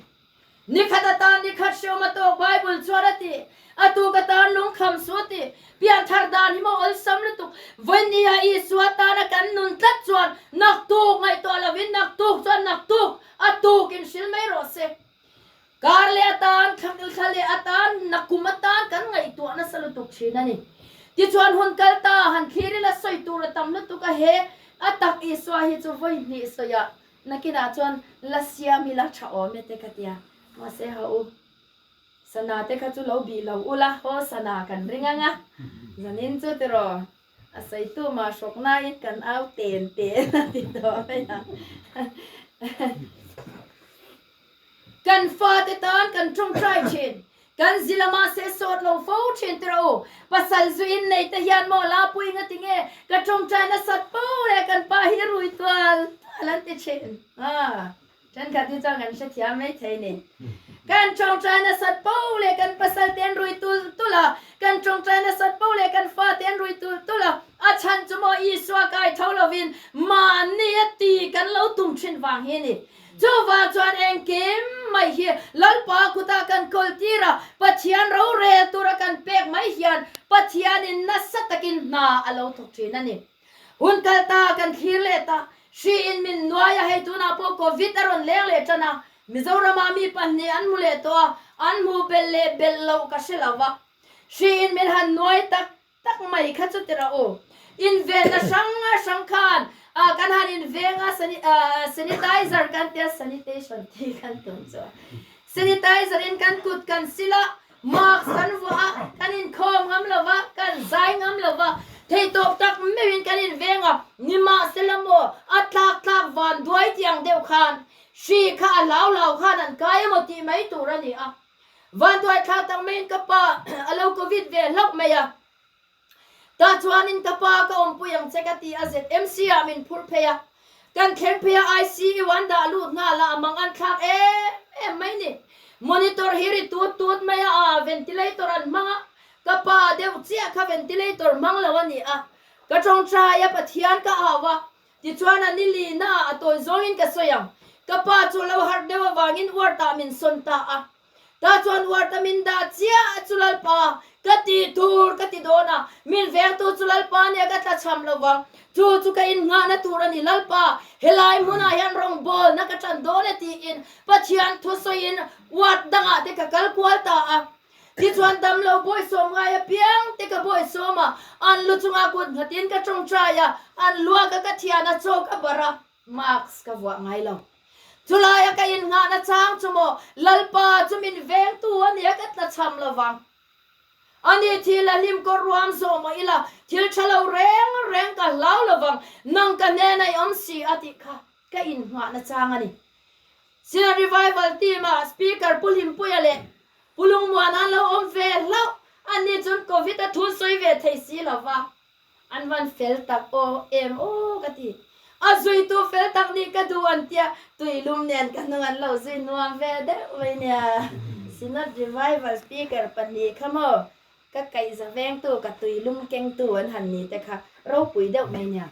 B: Ni khat atan ni khat hreawm a tawk Bible chuan a ti. A tuk atan lungkham suh a ti. Pianthar dan hi maw awlsam lutuk. Vawinia Isua tana kan nun tlat chuan naktuk ngaihtuah lovin naktuk chuan naktuk a tuk in hril mai rawh se. Kar leh atan, thla leh atan, nakum atan kan ngaihtuah nasa lutuk thin a ni. Tichuan hun kal ta han thlir ila sawi tur a tam lutuk a he a tak Isua hi chu vawi hnih sawiah Nakinah chuan la siam ila tha awm e te ka tia. Mahse ha u, sana te kha chu lo bih lo ula, haw sana kan ring ang a, zanin chu tiraw a sawitu mah hrawk nain kan au ten ten a ti tawh mai a. Kan fate tan kan tawngtai thin. Kan zi lama se sawt lo fo thin tiraw u. Pasal zu in nei te hian maw Lapui nga ti nge ka tawngtai nasat fo le kan pa hi rui tual tual an ti thin. Haa thenkhat hi chuan kan hrethiam mai thei ni. Kan tawngtai nasat fo le kan pasal te an rui tul tul a, kan tawngtai nasat fo le kan fa te an rui tul tul a, a chhan chu maw Isua kai tho lovin mahni a ti kan lo tum thin vang hi a ni. Chuvang chuan engkim mai hi Lalpa kutah kan kawl tir a, Pathian rorel tura kan pek mai hian Pathianin nasa takin hna a lo thawk thin a ni. Hun kal ta kan thlir leh ta, hri in min nuai a, hei tunah pawh Covid a rawn leng leh tan a, Mizoramah mi pahnih an hmu leh tawh a, an hmuh belh leh belh loh ka hre lo va, hri in min han nuai tak Tak mai kha chu tira u. Invenna hrang hrang khan ah kan han inveng a sanitizer kan tia sanitation tih kan tum chu a. Sanitizer in kan kut kan sil a, mask kan vuah a, kan inkhawm ngam lo va, kan zai ngam lo va, theihtawp tak meuhin kan inveng a, nimahsela maw a tlak tlak van duai tiang deuh khan hri kha a hlau hlau khan an kai emaw tih mai tur a ni a. Vanduai thla tak maiin ka pa a lo covid ve hlauh mai a. Tah chuanin ka pa ka awmpui ang che ka ti a ZMC ah min phur phei a. Kan thleng phei a ICU an dah lut nghal a a mang an thlak em em mai ni. Monitor hi ri tut tut mai a a ventilator an hmang a ka pa deuh chiah kha ventilator hmang lo a ni a. Ka tawngtai a Pathian ka au a tichuan a ni lina ah a tawi zawngin ka sawi ang. Ka pa chu lo harh deuh avangin ward ah min sawn ta a. Tah chuan uarta min dah chiah chu Lalpa, ka tih tur ka ti dawn a, min vengtu chu Lalpa nia ka tlachham lo vang. Chu chu ka innghahna tur a ni Lalpa, helai hmunah hian rawngbawlna ka tan dawn e tiin Pathian thusawiin uart dangah te ka kal kual ta a. Tichuan damlo bawisawm ngai apiang te ka bawisawm a, an lu chungah kut nghatin ka tawngtai a, an luaka ka thian a chaw ka barh a, mask ka vuah ngai lo. Chulaia ka innghahna chang chu maw Lalpa chu min vengtu a nia ka tlachham lo vang. Ani thil a hlim kawr ruam zawh maw ila thil tha lo reng reng ka hlau lo vang, nang ka hnena i awm si a tih kha ka innghahna chang a ni. Synod Revival team ah Speaker Pu Hlimpuia leh Pu Lungmuana an lo awm ve hlauh, anni chuan Covid a thun sawi ve thei si lo va. An van fel tak aw em aw ka ti. A zuitu fel tak nih ka duh an tia tuilum nen ka hnung an lo zui nuam ve deuh mai nia. Synod Revival Speaker pahnih kha maw ka kaihza vengtu ka tuilum kengtu an han ni te kha ropui deuh mai nia.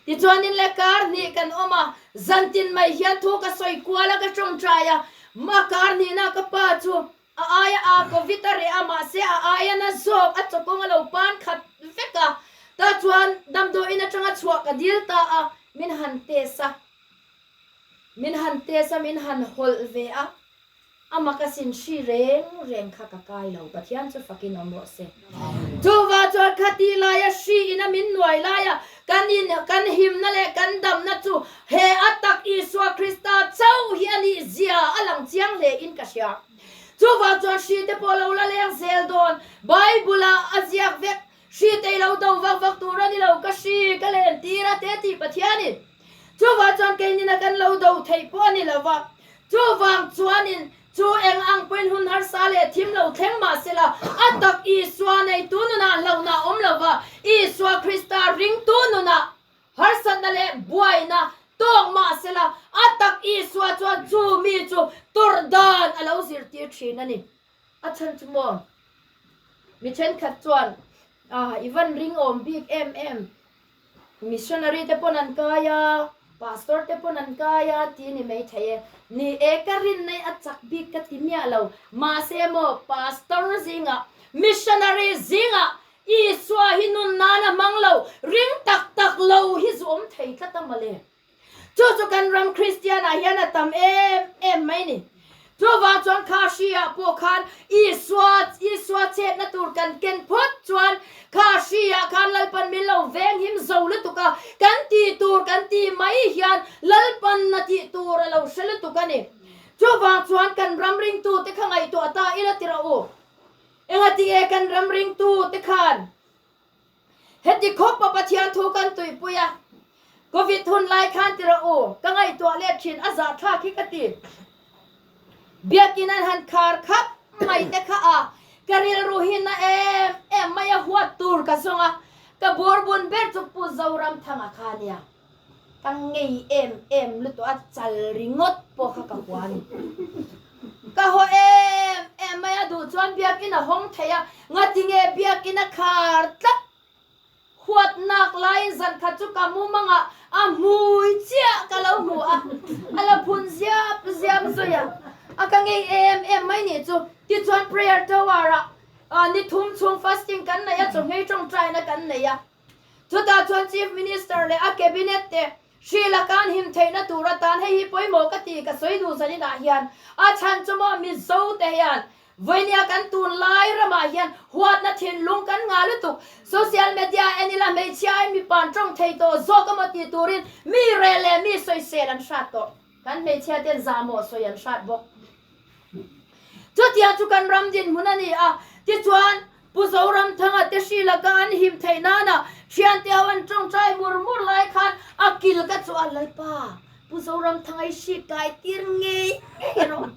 B: Tichuanin le kar hnih kan awm a, zantin mai hian thu ka sawi kual a ka tawngtai a, ma kar hnihna ka pa chu A aia a Covid a reh a, mahse a aia na zawk a chawkawng a lo pan khat vek a. Tah chuan damdawiin atanga chhuah ka dil ta a, min han test a, min han test a, min han hawlh ve a, a mak a sin hri reng reng kha ka kai lo, Pathian chu fakin awm rawh se. Chuvah chuan khati laia hri in a min nuai laia kan in kan himna leh kan damna chu he a tak Isua Krista chauh hi a nih zia a lang chiang hle in ka hria. Chuvang chuan hri te pawh lo la leng zel dawn. Bible ah a ziak vek, hri te i lo do vak vak tur a ni lo, ka hri ka len tir a te tih Pathianin. Chuvang chuan keinina kan lo do theih pawh a ni lo va. Chuvang chuanin chu eng ang pawhin hun harsa leh thim lo thleng mah sela, a tak Isua neitu nunah hlauhna a awm lo va, Isua Krista ringtu nunah Harsatna leh buaina tawk mah sela, a tak Isua chuan chu mi chu tawrh dan a lo zirtir thin a ni. A chhan chu maw? Mi thenkhat chuan, Ah, i van ringawm bik em em, missionary te pawn an kai a, pastor te pawn an kai a ti a ni maithei e. Ni e, ka rinna hi a chak bik ka ti miah lo. Mahse maw, pastor zingah, missionary zingah Isua hi nun nan a hmang lo, ring tak tak lo hi zu awm thei tlat a mawle. Chu chu kan ram Kristian ah hian a tam em em mai ni. Chuvang chuan kha hri ah pawh khan Isua Isua chetna tur kan ken phawt chuan kha hri ah khan Lalpan min lo veng him zo lutuk a, kan tih tur kan tih mai hian Lalpan na tih tur a lo hre lutuk a ni. Chuvang chuan kan ram ringtute kha ngaihtuah ta ila ti rawh u. Engati nge kan ram ringtu te khan heti khawpa Pathian thu kan tuipui a? Covid hun lai khan ti rawh u, ka ngaihtuah let thin a zahthlak hi ka ti. Biakin an han khar khap mai te kha a, ka rilru hi na em em mai a huat tur ka zawng a, ka burbun ber chu Pu Zoramthanga kha a nia. Ka ngei em em lutuk a chal ringawt pawh kha ka hua a ni. Ka haw em em mai a duh chuan biakin a hawng thei a, ngatinge biakin a khar tlat huat nak laiin zan khat chu ka mu mangah a hmui chiah ka lo hmu a, a la phun ziap ziap zui a, a ka ngei em em mai nih chu. Tichuan prayer tower ah ni thum chhung fasting kan nei a, chawhmei tawngtaina kan nei a. Chutah chuan Chief Minister leh a Cabinet te hri laka an him theihna tur atan hei hi pawimawh ka ti ka sawi duh zaninah hian a chhan chu maw Mizo te hian vawinia kan tunlai ramah hian huatna thinlung kan ngah lutuk. Social media en ila hmeichhia aiin mipa an tawng thei tawh zawk emaw tih turin mi rel leh mi sawisel an hrat tawh. Kan hmeichhia ten zahmawh sawi an hrat bawk. Chutiang chu kan ram dinhmun a ni a, tichuan Pu Zoramthanga te hri laka an him theih nana thiante ho an tawngtai mur mur lai khan a kil ka chu a Lalpa, Pu Zoramthanga i hri kai tir ngei ngei rawh.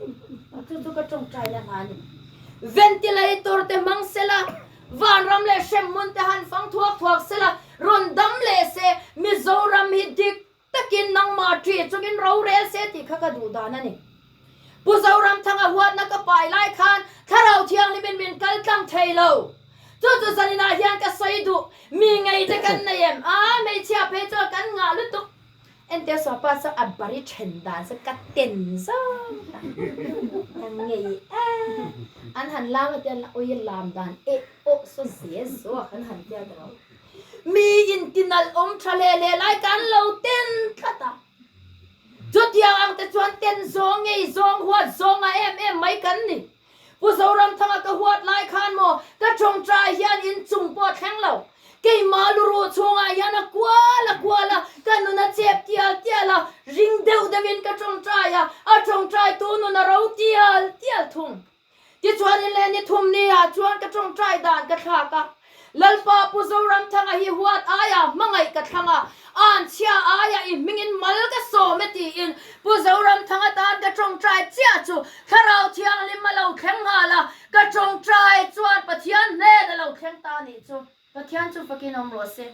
B: Chu chu ka tawngtai na hna a ni. Ventilator te hmang sela. Vanram leh hremhmun te han fang thuak thuak sela, rawn dam leh se, Mizoram hi dik takin nangmah ṭi chungin rorel se tih kha ka duh dan a ni. Pu Zoramthanga huatna ka pai lai khan Thlarau Thianghlimin min kal tlang thei lo. Chu chu zaninah hian ka sawi duh, mi ngei te kan nei em? A, hmeichhia phei chuan kan ngah lutuk. Entir sawpa chu a bari then dan chu ka ten zawk a, ka ngei a, an han lam a tian ui lam dan eh awh saw zel zawk an han tia ta lo. Mi intinalh awm tha hle hle lai kan lo ten tlat a, chutiang ang te chuan ten zawng ngei zawng huat zawnga em em mai kan ni. Pu Zoramthanga ka huat lai khan maw ka tawngtai hian inchung pawh thleng lo. Keimah luruh chhungah hian a kual a kual a, ka nun a chep tial tial a, ring deuh deuhin ka tawngtai a, a tawngtaitu nun a ro tial tial thung. Tichuanin leh ni thum ni ah chuan ka tawngtai dan ka thlak a, Lalpa Pu Zoramthanga hi huat aia hmangaih ka thlang a, anchhia aia i hmingin mal ka sawm e tiin Pu Zoramthanga tan ka tawngtai chiah chu Thlarau Thianghlim a lo thleng nghal a, ka tawngtai chuan Pathian hnen a lo thleng ta nih chu. Pathian chu fakin awm rawh se.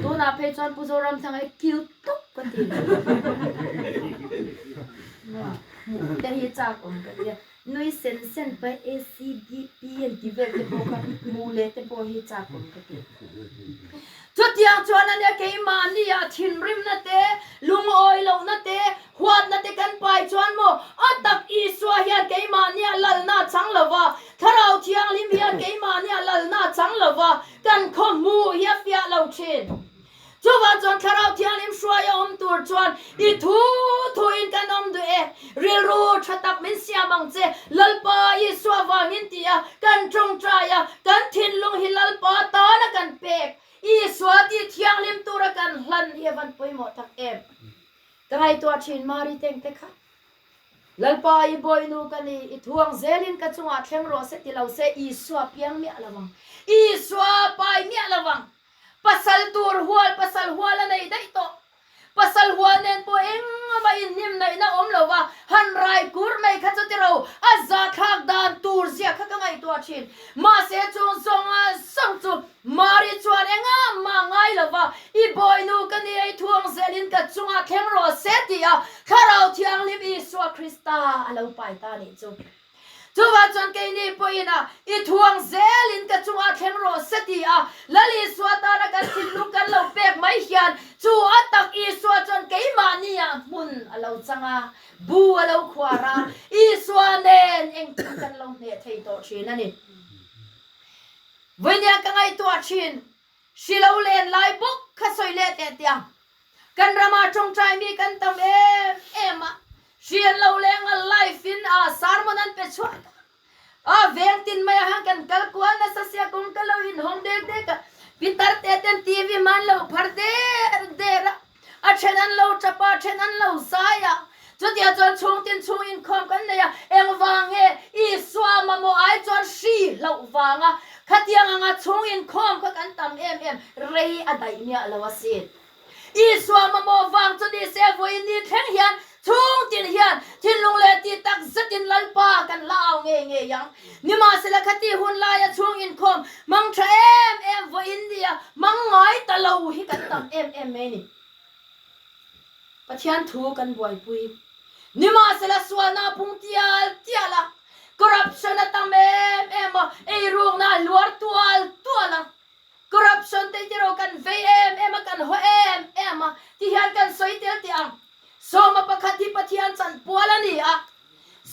B: Tunah phei chuan Pu Zoramthanga i kil tawp ka ti. Hmuh te hi chak awm ka tia. Nui sen sen pai ACDP an ti vel te pawh kha hmuh leh te pawh hi chak awm ka ti. Chutiang chuan ania keimahnia thinrimna te, lungawi lohna te, huatna te kan pai chuan maw a tak Isua hian keimahnia lalna a chang lo va, Thlarau Thianghlim hian keimahnia lalna a chang lo va, kan khaw hmuh hi a fiah lo thin. Chuvang chuan Thlarau Thianghlim hruai a awm tur chuan i thu thuin kan awm duh e. Rilru tha tak min siam ang che, Lalpa Isua vangin ti a kan tawngtai a, kan thinlung hi Lalpa tana kan pek, Isua tih thianghlim tura kan hlan hi a van pawimawh tak em. Ka ngaihtuah thin Mari teng te kha. Lalpa i bawinu ka ni, i thuang zelin ka chungah thleng rawh se ti lo se Isua piang miah lo ang, Isua pai miah lo ang. Pasal tur hual, pasal hual a nei daih tawh. Pasal hual nen pawh engmah inhnim naihna awm lo va, han rai kur mai kha chu tiro, a zathlak dan tur zia kha ka ngaihtuah thin. Mahse chung zawnga zawng chu Mari chuan engah mah ngai lo va, I bawinu ka ni ei thuang zelin ka chungah thleng rawh se ti a Thlarau Thianghlim Isua Krista a lo pai ta nih chu. Chuvang chuan keini pawhin a i thuang zelin ka chungah thleng rawh se ti a Lal Isua tana kan thinlung kan lo pek mai hian chu a tak Isua chuan keimahniah hmun a lo chang a, bu a lo khuar a, Isua nen engkim kan lo hneh thei tawh thin a ni. Vawinia ka ngaihtuah thin, hri lo len lai bawk kha sawi let leh teh ang. Kan ramah tawngtai mi kan tam em em a, hri an lo leng a, live in a sermon an pe chhuak a, a veng tin mai ah hian kan kal kual nasa sia kawng ka lo inhawng dek dek a, pitar te ten TV hma an lo phar der der a, a then an lo tap a, a then an lo zai a, chutia chuan chhung tin chhung inkhawm kan nei a, engvang nge Isua mamawh ai chuan hri hlauh vanga khatiang anga chhung inkhawm kha kan tam em em rei a daih miah lo asin. Isua mamawh vang chu ni se vawiin ni thleng hian chhung tin hian thinlung leh tih tak zetin Lalpa kan la au ngei ngei ang. Nimahsela khati hun laia chhung inkhawm hmang tha em em vawiin nia hmang ngai ta lo hi kan tam em em mai ni. Pathian thu kan buaipui. Nimahsela sualna a pung tial tial a, corruption a tam em em a, eirukna a hluar tual tual a. Corruption te hi erawh kan vei em em a, kan haw em em a, ti hian kan sawi tel teh ang. Sawma pakhat hi Pathian chanpual a ni a,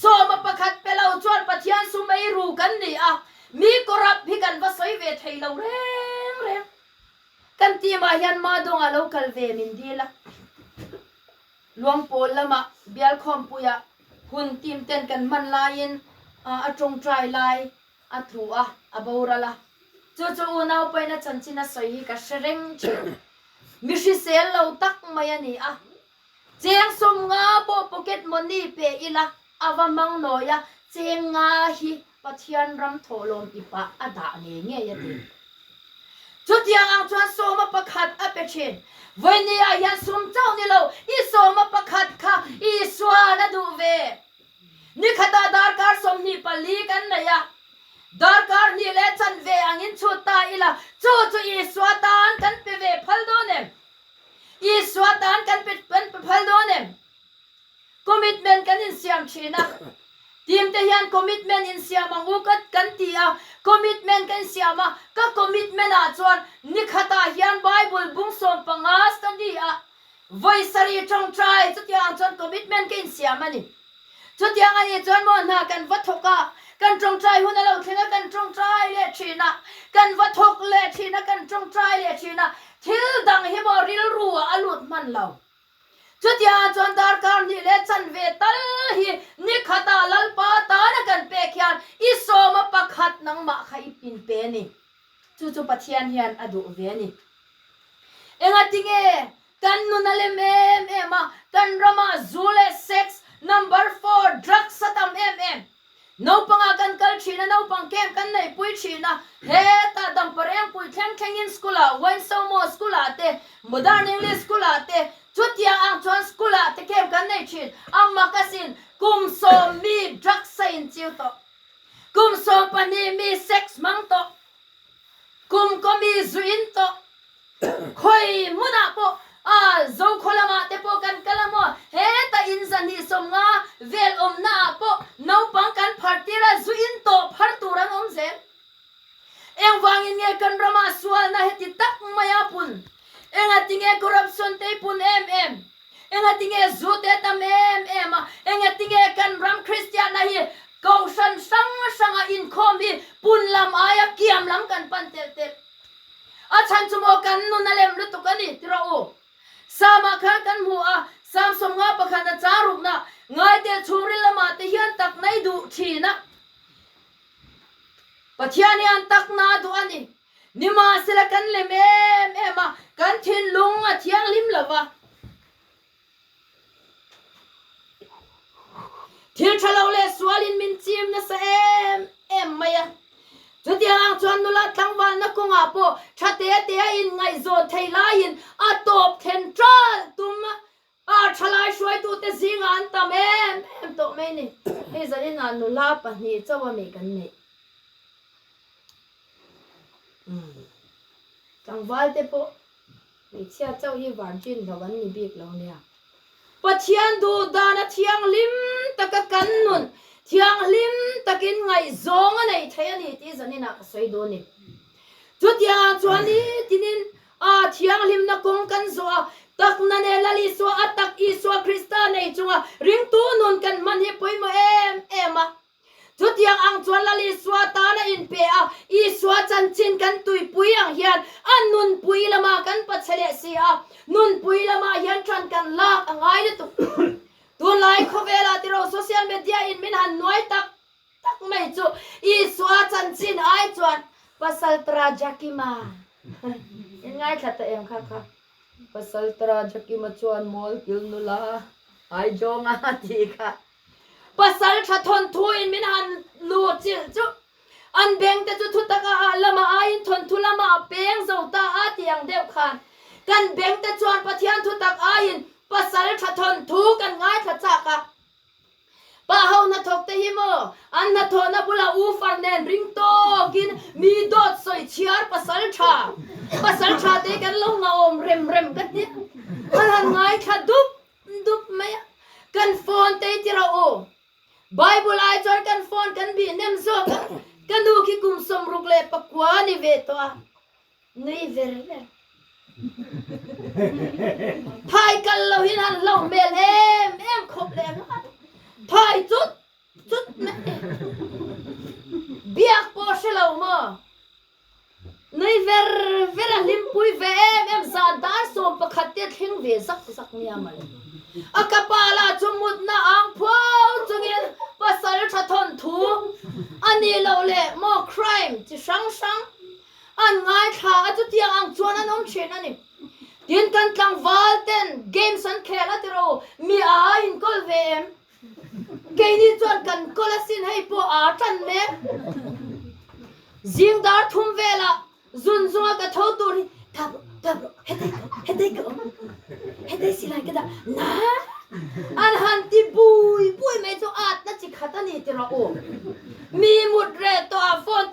B: sawma pakhat pe lo chuan Pathian sum ei ru kan ni a, mi corrupt hi kan va sawi ve thei lo reng reng. Kan team ah hian Madonga lo kal ve min dil a, Luangpawl lamah Bialkhawmpuiah hun team ten kan hman laiin a tawngtai lai A tlu a, a boral a. Chu chu unau paina chanchin a sawi hi ka hre reng thin. Mi hrisel lo tak mai a ni a. Cheng sum nga pawh pocket money pe ila a va hmang nawi a, cheng nga hi Pathian ram thawhlawm ipah a dah ngei ngei a ti. Chutiang ang chuan sawma pakhat a pe thin. Vawinia hian sum chauh ni lo, i sawma pakhat kha Isuan a duh ve. Ni khatah darkar 24 kan nei a. Darkar hnih leh chanve angin chhut ta ila, chu chu Isua tan kan pe ve phal dawn em? Isua tan kan pe kan pe phal dawn em? Commitment kan insiam thin a, team te hian commitment insiam ang u ka kan ti a, commitment ka insiam a, ka commitment ah chuan nikhatah hian Bible bung 15 study a vawi sarih tawngtai chutiang chuan commitment ka insiam a ni. Chutiang a nih chuan maw hna kan va thawk a, kan tawngtai hun a lo thleng a kan tawngtai leh thin a, kan va thawk leh thin a kan tawngtai leh thin a, thil dang hi maw rilru ah a lut hman lo. Chutiangah chuan darkar hnih leh chanve tal hi ni khatah Lalpa tana kan pek hian i sawma pakhat nangmah kha i pin pe a ni. Chu chu Pathian hian a duh ve a ni. Engatinge kan nun a lem em em a, kan ramah zu leh sex, number four, drugs a tam em em. Naupangah kan kal thin a, naupang camp kan neihpui thin a, hetah Damparengpui thleng thlengin school-ah, Wainsawmaw school-ah te, Modern English school-ah te, chutiang ang chuan school-ah te camp kan nei thin. A mak asin, kum 10 mi drugs a inchiu tawh, kum 12 mi sex hmang tawh, kum kaw mi zu in tawh, Khawi hmunah pawh a Zokhaw lamah te pawh kan kal a maw? Heta in zahnih 50 vel awmna ah pawh naupang kan phar tir a, zu in tawh phar tur an awm zel. Engvangin nge kan ramah sualna heti tak mai a pun? Engatinge corruption te i pun em em? Engatinge zu te tam em em a? Engatinge kan ram Kristianna hi Kohhran hrang hranga inkhawm hi pun lam aia kiam lam kan pan telh telh? A chhan chu maw kan nun a lem lutuk a ni ti rawh u. Samah khan kan hmu a, Sam 50 pakhat a chang rukna ngaiteh chhungril lamah te hian takna i duh thin a. Pathian hian takna a duh a ni. Nimahsela kan lem em em a, kan thinlung a thianghlim lo va. Thil tha lo leh sualin min chim nasa em em mai a. Chutiang ang chuan nula tlangvalna kawngah pawh tha te te a inngaihzawn thei laiin a tawp thlen ṭal tum a thalai hruaitute zingah an tam em em tawh mai ni. Hei zaninah nula pahnih chauh a mi kan neih. Tlangvalte pawh Hmeichhia chauh hi virgin lo an ni bik lo nia. Pathian duh dan a thianghlim taka kan nun thianghlim takin ngaihzawng a nei thei a ni tih zaninah ka sawi dawn ni. Chutiangah chuan ni tinin a thianghlimna kawng kan zawh a, takna nen Lal Isua a tak Isua Krista nei chunga ringtu nun kan hman hi pawimawh em em a. Chutiang ang chuan Lal Isua tan a inpe a, Isua chanchin kan tuipui ang hian a nunpui lamah kan pachhe leh si a, nunpui lamah hian ṭan kan lak a ngai lutuk. Tunlai khawvelah tiraw social media in min han nuai tak tak mai chu Isua chanchin ai chuan Pasal Trajakima in ngaithla ta em kha kha. Pasal Trajakima chuan mawl kil nula ai zawnga tih kha. Pasal tha thawnthu in min han lu chilh chu an beng te chu thutak a ah lamah aiin thawnthu lamah a peng zo ta a tih ang deuh khan kan beng te chuan Pathian thutak aiin pasal tha thawnthu kan ngaithla chak a. Pa ho hnathawk te hi maw an hnathawhna bulah u far nen ring tawkin mi dawt sawi chhiar pasal tha pasal tha te hi kan lo ngahawm rem rem ka ti an han ngaithla dup dup mai a, kan phone te hi ti rawh u. Bible ai chuan kan phone kan bih nem zawk a, ka nu khi kum 69 a ni ve tawh a, nui ver ver. Thai kal lo hian han hlauh hmel em em khawp leh nghal. Thai chut chut mai. Biak pawh hre lo maw? Nui ver ver a hlimpui ve em em zan dar 11 te thleng ve zak zak nia mawle. A ka pa lah chu mutna ang phuau chungin pasal tha thawn thu a nih loh leh maw crime chi hrang hrang an ngaithla a chutiang ang chuan an awm thin a ni. Tin kan tlangval ten games an khel a tiro mi a inkawl ve em? Keini chuan kan kawl asin hei pawh aa tan mek. Zing dar thum velah zun zunga ka tho tur hi tap rawh tap rawh hetei ka awm hetei ka awm hetei silai ka dah na an han ti bui bui mai chu atna chi khat a ni ti rawh u. Mi mut reh tawh ah phone.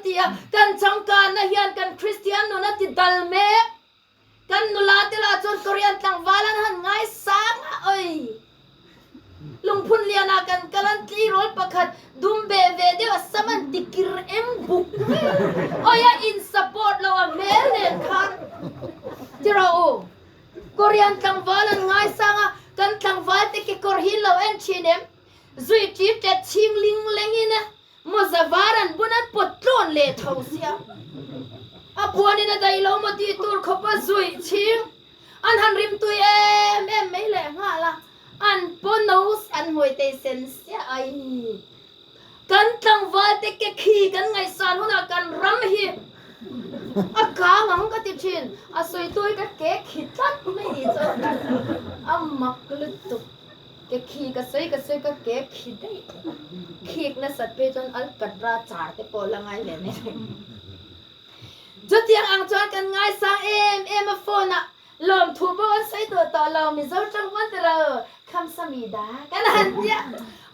B: kan ti a, kan changkanna hian kan Kristian nun a ti dal mek. Kan nula te lah chuan Korean tlangval an han ngaisang a, oi! Lungphun lianah kan kal an tleirawl pakhat dum beh ve deuh a sam an ti kir eng buk mai a, oi a in support lo a hmel nen khan ti rawh u. Korean tlangval an ngaisang a, kan tlangval te kekawr hi lo en thin em? Zui ṭi ṭet chhing ling lengin a mawza var an bun an pawt tlawn leh tho sia. A puanin a daih lo maw tih tur khawp a zui chhing an han rimtui em em mai leh nghal a, an paw nose an hmuai tei sen sia ai. Kan tlangval te ke khi kan ngaihsan hunah kan ram hi a kang ang ka ti thin, a sawitu hi ka ke khi tlat mai ni chu a mak lutuk. Ke khi ka sawi ka sawi ka ke khi daih khik nasat phei chuan alkatra char te pawh la ngai ve mai thei. Chutiang ang chuan kan ngaisang em em a phone ah lawmthu pawh kan sawi duh tawh lo Mizo tang pawn ti ro khamsami da kan han tia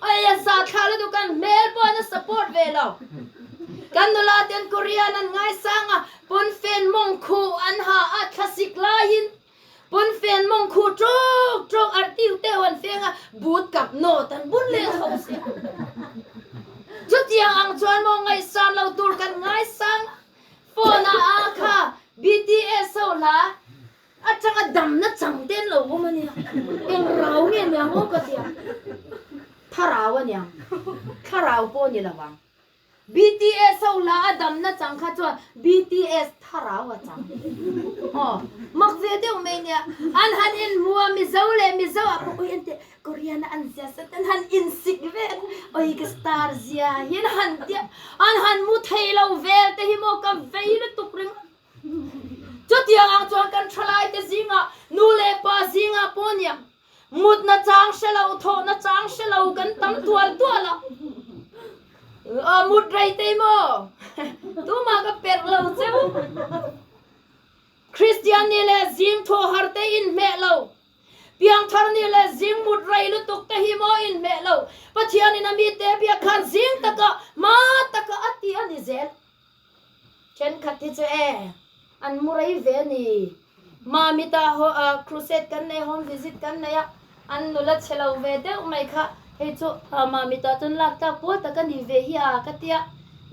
B: oi a za thla lutuk kan hmel pawh an a support ve lo. Kan nula ten Korean an ngaisang a pawnfen mawng khuh an ha a thlasik laiin Pawnfen mawng khuh ṭawk ṭawk arh tiu teuh an feng a, but kap nawt an bun leh tho sia. Chutiang ang chuan maw ngaihsan lo tur kan ngaisang a, phone ah a kha BTS ho hla atanga damna chang te an lo awm a nia, eng rau nge niang aw ka tia, thlarau a niang, thlarau pawh ni lo ang. BTS ho hla a damna chang kha chuan BTS tharau a chang. Aw, mak ve deuh mai nia. An han inhmu a, Mizo leh Mizo ah pawh ui ente Korean a an zia sat an han insik vel a, ui ka star zia hi an han tia, an han mu thei lo vel te hi maw ka vei lutuk ringawt. Chutiang ang chuan kan thalai te zingah nu leh pa zingah pawh nia Mutna chang hre lo, thawhna chang hre lo kan tam tual tual a. Aw mut rei tei maw? Tumah ka perh lo cheu. Kristian ni leh zing thawh har te inhmeh lo. Piangthar ni leh zing mut rei lutuk te hi maw inhmeh lo. Pathianin a mite biak khan zing taka hma taka a ti a ni zel. Thenkhat hi chu e, an mu rei ve a ni. Mamita ho a crusade kan nei, home visit kan nei a, an nula chhe lo ve deuh mai kha, hei chu Mamita chuan lak tlak pawl tak a ni ve hi a ka tia,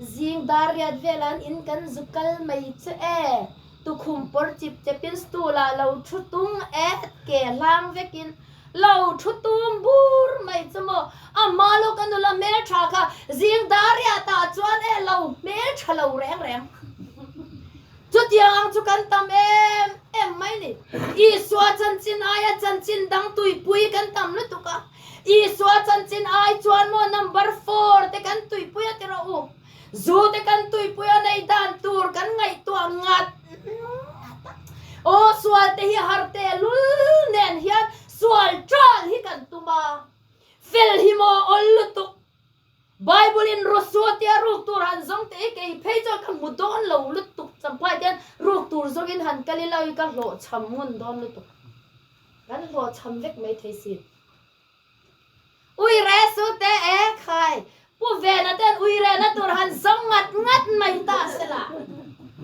B: zing dar riat velah an in kan zu kal mai chu e, tukhum pawr chip chepin stool ah lo thu tung et ke hlang vekin Lo thu tum bur mai chu maw? A hma lawk a nula hmeltha kha zing dariah tah chuan e lo hmeltha lo reng reng. Chutiang ang chu kan tam em em mai ni. Isua chanchin aia chanchin dang tuipui kan tam lutuk a. Isua chanchin ai chuan maw number four te kan tuipui a ti rawh u. Zu te kan tuipui a nei dan tur kan ngaihtuah ngat ngat a. Aw sual te hi har te lul nen hian sual ṭal hi kan tum a. Fel hi maw awl lutuk. Bible in Rosua tia ruk tur han zawng teh i kei phei chuan ka hmu dawn lo lutuk champhai te hian ruk tur zawngin han kal ila i ka hlawhchham ngun dawn lutuk. Kan hlawhchham vek maithei si. Ui re su te e khai. Pu Vena ten ui rehna tur han zawng ngat ngat mai ta se la.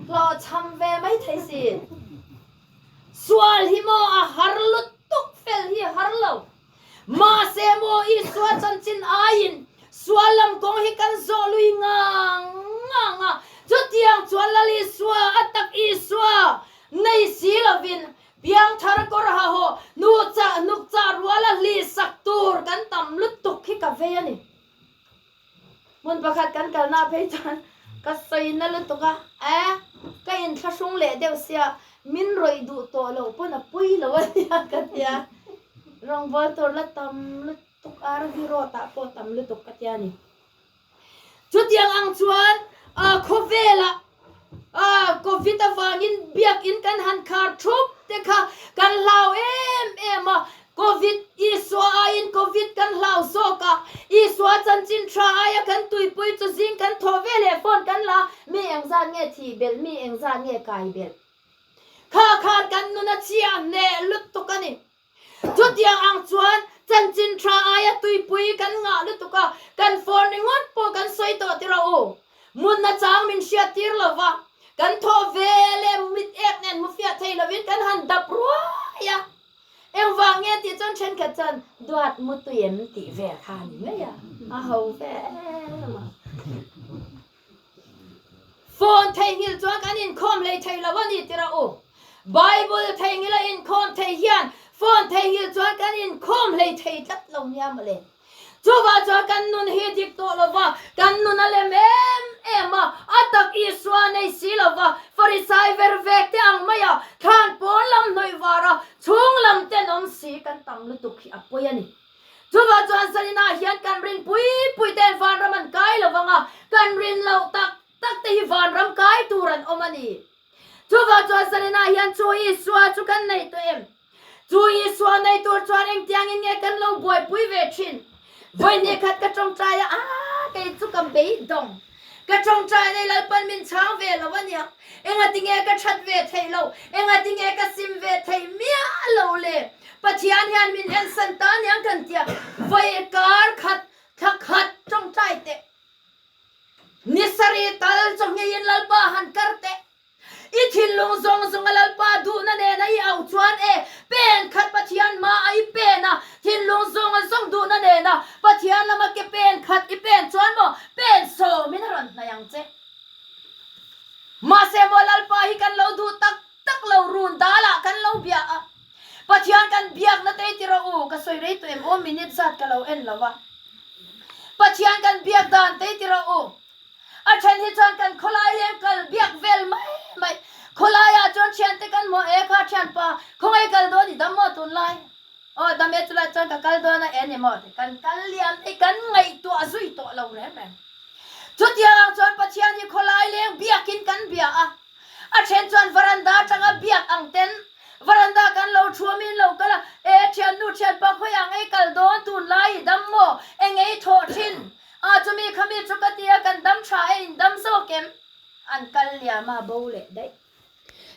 B: Hlawhchham ve mai thei si. Sual hi maw a har lutuk fel hi a har lo. Mahse maw Isua chanchin aiin sual lam kawng hi kan zawh lui ngang ngang a. Chutiang chuan Lal Isua a tak Isua nei si lovin Piangthar kawr ha haw nu chah hnuk chah rual a hli sak tur kan tam lutuk hi ka vei a ni. Hmun pakhat kan kalna phei chuan ka sawi na lutuk a, e ka inthlahrung leh deuh sia min rawih duh tawh loh pawn a pui lo a nia ka tia. Rawngbâwl tur la tam lutuk RV road ah pawh tam lutuk ka tia ni. Chutiang ang chuan khawvelah Covid avangin biakinn kan han khar thup te kha kan hlau em em a, Covid Isua aiin Covid kan hlau zawk a, Isua chanchin tha aia kan tuipui chu zing kan thawh ve leh phone kan la, mi engzat nge thih belh, mi engzat nge kai belh. Kha khan kan nun a chhia hneh lutuk a ni. Chutiang ang chuan chanchin tha aia tuipui kan ngah lutuk a, kan phone ringawt pawh kan sawi tawh ti rawh u. Mutna chang min hriattir lo va, kan thawh ve leh mit ek nen hmufiah thei lovin kan han dap ruai a. Engvang nge tih chuan thenkhat chuan duat mu tui em tih vel kha a ni mai a, a ho ve em a. Phone theihnghilh chuan kan inkhawm hlei thei lo a ni tirah u. Bible theihnghilh a inkhawm thei hian phone theihnghilh chuan kan inkhawm hlei thei tlat lo nia mawle. Chuvah chuan kan nun hi dik tawh lo va, kan nun a lem em em a, a tak Isua nei si lo va, Farisai ver vek te ang mai a, thlan pawn lam hnawih var a, chhung lam tenawm si kan tam lutuk hi a pawi a ni. Chuvah chuan Zaninah hian kan rin pui pui ten vanram an kai lo vang a, kan rin loh tak tak te hi vanram kai tur an awm a ni. Chuvah chuan Zaninah hian chu Isua chu kan nei tawh em? Chu Isua nei tur chuan engtiangin nge kan lo buaipui ve thin? Vawi khat ka tawngtai a, aah kei chu ka beidawng. Ka tawngtai nei Lalpan min chhang ve lo a nia. Engatinge ka that ve theih lo? Engatinge ka sim ve theih miah lo le? Pathian hian min ensan ta aniang kan tia. Vawi kar khat, thla khat tawngtai teh. Ni sarih tal chaw ngeiin Lalpa han kar teh. I thinlung zawng zawng a Lalpa duhna nena i auh chuan e, pen khat Pathian hma a i pen a, thinlung zawng zawng duhna nena Pathian lama ke pen khat i pen chuan maw pen sawmin a rawn hnaih ang che. Mahse maw Lalpa hi kan lo duh tak tak lo run dalah kan lo bia a, Pathian kan biakna te ti rawh u, ka sawi rei tawh em aw minute zat ka lo en lo a. Pathian kan biak dan te ti rawh u. A then hi chuan kan khawlai leng kal biak vel mai mai. Khawlaiah chuan thiante kan hmuh e kha thianpa khawngaih kal dawn i dam maw tunlai? Aw dam e chulai chuan ka kal dawn a e ni maw ti kan kal liam te kan ngaihtuah zui tawh lo reng reng. Chutiang ang chuan Pathian hi khawlai leng biakin kan bia a. A then chuan varanda atanga biak ang ten varanda kan lo thu a min lo kal a, e thiannu thianpa khawiah ngei kal dawn tunlai i dam maw? Engei thawh thin? A chumi khami chu ka tia kan dam tha e in dam zawk em? An kal liam a bo leh daih.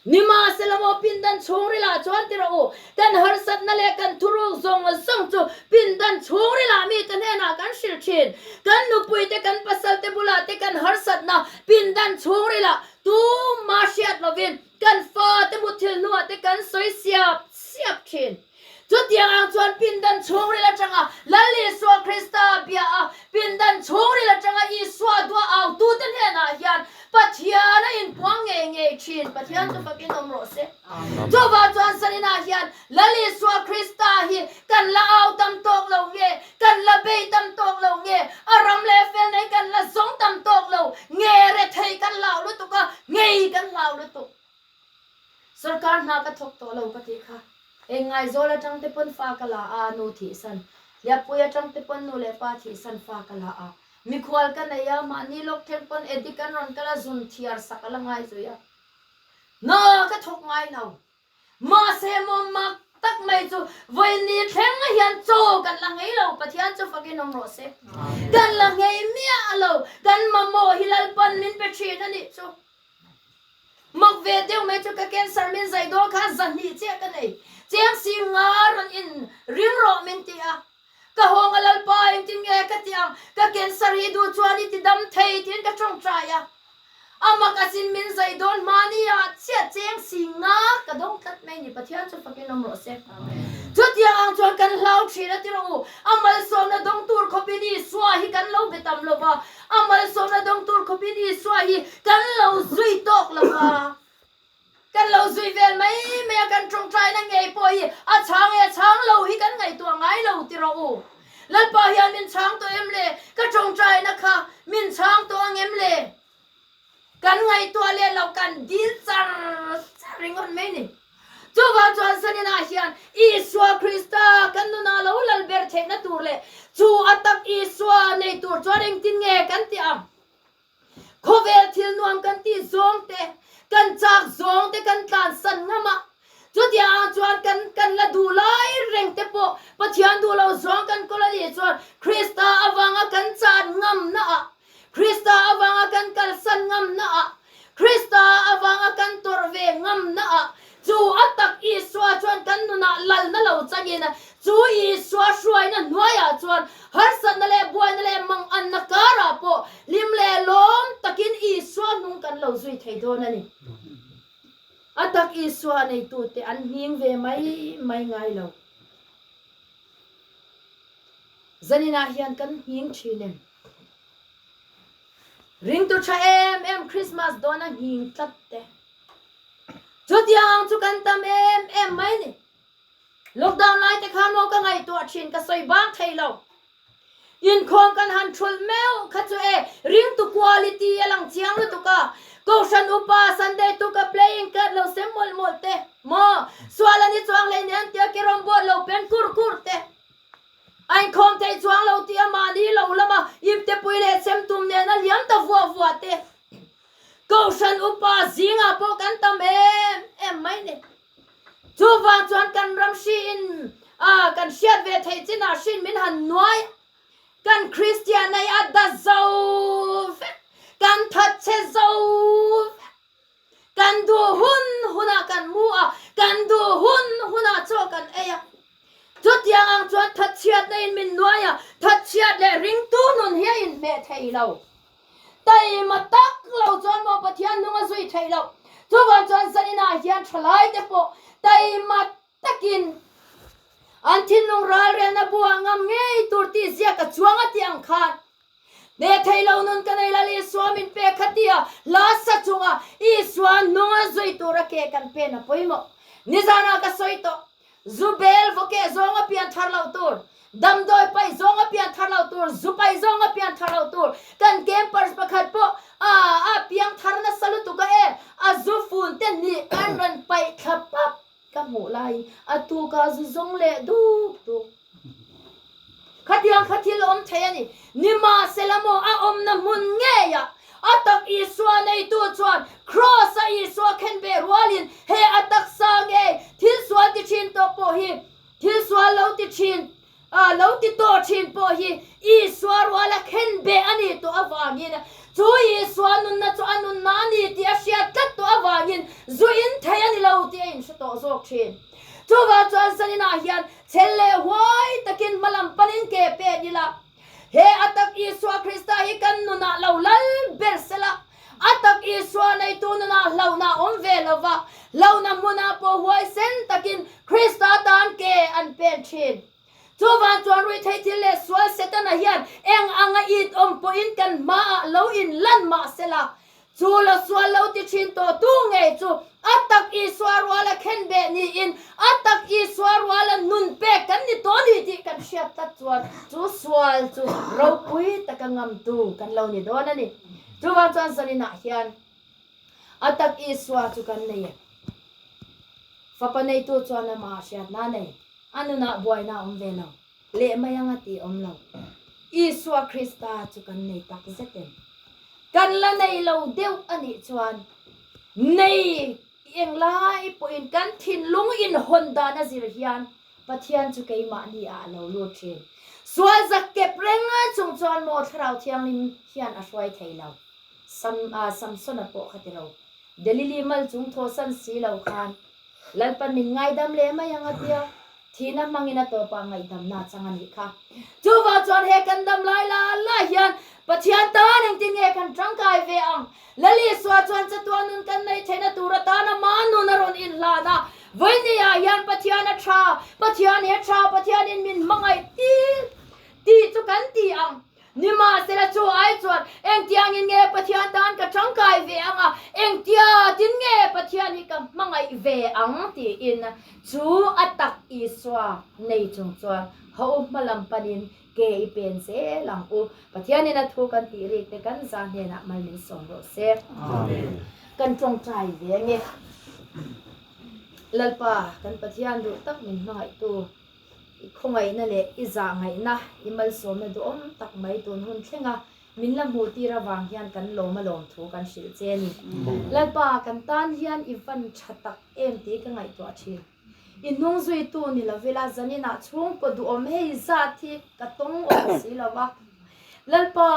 B: Nimahsela maw pindan chhungril ah chuan ti rawh u, kan harsatna leh kan thuruk zawng zawng chu pindan chhungril ah mite hnenah kan hrilh thin. Kan nupui te kan pasal te bulah te kan harsatna pindan chhungril ah tumah hriat lovin kan fate muthilh hnuah te kan sawi siap siap thin. Chutiang ang chuan pindan chhungril atanga Lal Isua Krista bia a, pindan chhungril atanga Isua dua autute hnenah hian Pathian a inpuang ngei ngei thin. Pathian chu fakin awm rawh se. Chuvang chuan Saninah hian Lal Isua Krista hi kan la au tam tawk lo nge, kan la bei tam tawk lo nge, a ram leh fel nei kan la zawng tam tawk lo nge, rethei kan hlau lutuk a, ngei kan hlau lutuk. Sorkar hna ka thawk tawh lo ka tih kha. Eng Ngaizawl atang te pawn fa ka la a, nu thihsan. Liappui atang te pawn nu leh pa thihsan fa ka la a. Mikhual ka nei a, mahni lawk thleng pawn Eddie kan rawn kal a, zun thiar sak a la ngai zui a. Hna ka thawk ngai lo. Mahse maw mak tak mai chu vawiin thleng hian chaw kan la nghei lo, Pathian chu fakin awm rawh se. Kan la nghei miah lo, kan mamawh hi Lalpan min pe thin a nih chu. Mak ve deuh mai chu ka cancer min zai dawn khan zahnih chiah ka nei. Cheng si nga rawn in ring rawh min ti a. Ka hawnga Lalpa engtin nge ka ti ang, ka cancer hi duh chuan i ti dam thei tiin ka tawngtai a. A mak asin min zai dawn hmani ah chiah cheng si nga ka dawng tlat mai ni Pathian chu fakin awm rawh se. Chutiang ang chuan kan hlau thin a ti rawh u. A malsawmna dawng tur khawpin Isua hi kan lo be tam lo va, a malsawmna dawng tur khawpin Isua hi kan lo zui tawk lo va. Kan lo zui vel mai mai a, kan tawngtaina ngei pawh hi a chhang e chhang lo hi kan ngaihtuah ngai lo ti rawh u. Lalpa hian min chhang tawh em le? Ka tawngtaina kha min chhang tawh ang em le? Kan ngaihtuah leh lo kan dil char char ringawt mai ni. Chuvang chuan Saninah hian Isua Krista kan nunah lo lal ber theihna tur leh chu a tak Isua nei tur chuan engtin nge kan tih ang? Khawvel thil nuam kan tih zawng te, kan chak zawng te kan tlansan ngam a. Chutiang ang chuan kan kan la duh lai reng te pawh Pathian duh lo zawng kan kawl a nih chuan Krista avanga kan chan ngamna ah Krista avanga kan kalsan ngamna ah, Krista avanga kan tawrh ve ngamna ah, chu a tak Isua chuan kan nunah lalna lo changin, chu Isua hruaina hnuaiah chuan harsatna leh buaina leh manganna karah pawh hlim leh lawm takin. lo zui thei dawn a ni. A tak Isua neitute an nghing ve mai mai ngai lo. Zaninah hian kan nghing thin em? Ringtu tha em em Christmas dawn a nghing tlat te. Chutiang ang chu kan tam em em mai ni. Lockdown lai te khan maw ka ngaihtuah thin ka sawi bang thei lo. Inkhawm kan han thulh meuh kha chu e ringtu quality a lang chiang lutuk a. Kohhran upa Sunday tuka playing card lo sem mawlh mawlh te maw sual a ni chuang hleinem tia kerawm board lo pen kur kur te. A inkhawm theih chuang lo tih a mahni lo lama iptepui leh chemtum nena liam ta vuah vuah te. Kohhran upa zingah pawh kan tam em em mai ni. Chuvang chuan kan ram hriin a kan hriat ve theih chinah hrin min han nuai. Kan Kristian ei a da zo vek, kan thatchhe zo vek. Kan duh hun hunah kan mu a, kan duh hun hunah chaw kan ei a. Chutiang ang chuan thatchhiatna in min nuai a, thatchhiat leh ringtu nun hi a inhmeh thei lo. Taima tak lo chuan maw Pathian hnung a zui theih loh. Chuvang chuan zaninah hian thalaite pawh taima takin an thinlung ralrelna buah ngam ngei tur tih ziak a chuang a tih ang khan Hneh thei lo nun ka nei lal Isua min pek kha tia hla sa chunga Isua hnung a zui tura ke kan pen a pawimawh. Nizanah ka sawi tawh. Zu bel vawkeh zawng a pian thar loh tur, damdawi paih zawng a pian thar loh tur, zu paih zawng a pian thar loh tur, kan campers pakhat pawh a a piang thar nasa lutuk a e, a zu fun te hnih an rawn paih thla pap ka hmuh laiin a tukah zu zawng leh duk duk. Khatiang kha thil awm thei a ni. Nimahsela maw a awmna hmun ngeiah a tak Isua neitu chuan Kraws-a Isua khenbeh rualin he a taksa ngei thil sual ti thin tawh pawh hi thil sual lo ti thin lo ti tawh thin pawh hi Isua ruala khenbeh a nih tawh avangin chu Isua nunna chu a nunna a ni tih a hriat tlat tawh avangin zu in thei a ni lo tih a inhre tawh zawk thin. Chuvang chuan zaninah hian Chhel leh huai takin hmalam panin ke pen ila, he a tak Isua Krista hi kan nunah lo lal ber sela, a tak Isua neitu nunah hlauhna a awm ve lo va, hlauhna hmunah pawh huaisen takin Krista tan ke an pen thin. Chuvang chuan ruihtheih thil leh sual Setana hian eng anga it awm pawhin kan hmaah lo inlan mah sela, Chu la sual lo ti thin tawh tu ngei chu a tak Isua ruala khenbeh niin a tak Isua ruala nun pek kan ni tawh ni tih kan hriat tlat chuan chu sual chu ropui taka ngamtu kan lo ni dawn a ni. Chuvang chuan zaninah hian a tak Isua chu kan nei e. Fapa neitu chuan amah hriatna a nei, a nunah buaina a awm ve lo. Leh mai anga tih awm lo. Isua Krista chu kan nei tak zet em? Kan la nei lo deuh a nih chuan nei englai pawhin kan thinlung inhawn dan a zir hian Pathian chu keimahni ah a lo lut thin. Sual zak kep reng chung chuan maw Thlarau Thianghlim hian a hruai thei lo. Sam Samsona pawh kha ti lo. Delili mal chung thawhsan si lo khan Lalpan min ngaidam leh mai ang a tia, thihna hmangin a tawpah ngaihdamna a chang a nih kha. Chuvang chuan he kan dam lai la la hian Pathian tan engtin nge kan tangkai ve ang? Lal Isua chuan chatuan nun kan neih theihna tur atana mah nun a rawn inhlan a. Vawinia hian Pathian a tha, Pathian hi a tha, Pathianin min hmangaih tih chu kan ti ang. Nimahsela chu ai chuan engtiangin nge Pathian tan ka tangkai ve ang a, engtia tin nge Pathian hi ka hmangaih ve ang tiin chu a tak Isua nei chung chuan ho hma lam panin ke i pen zel ang u. Pathianin a thu kan tih rik te kan za hnenah mal min sawm rawh se. Amen. Kan tawngtai ve ange. Lalpa kan Pathian duh tak min hmangaihtu. I khawngaihna leh i zahngaihna, i malsawmna duhawm tak mai tun hun thlenga min la hmuh tir avang hian kan lawm a lawm thu kan hrilh che a ni. Lalpa, kan tan hian i van tha tak em tih ka ngaihtuah thin. I hnung zuitu ni lovila zaninah chhungkaw duhawm hei zat hi ka tawng awm si lo va. Lalpa,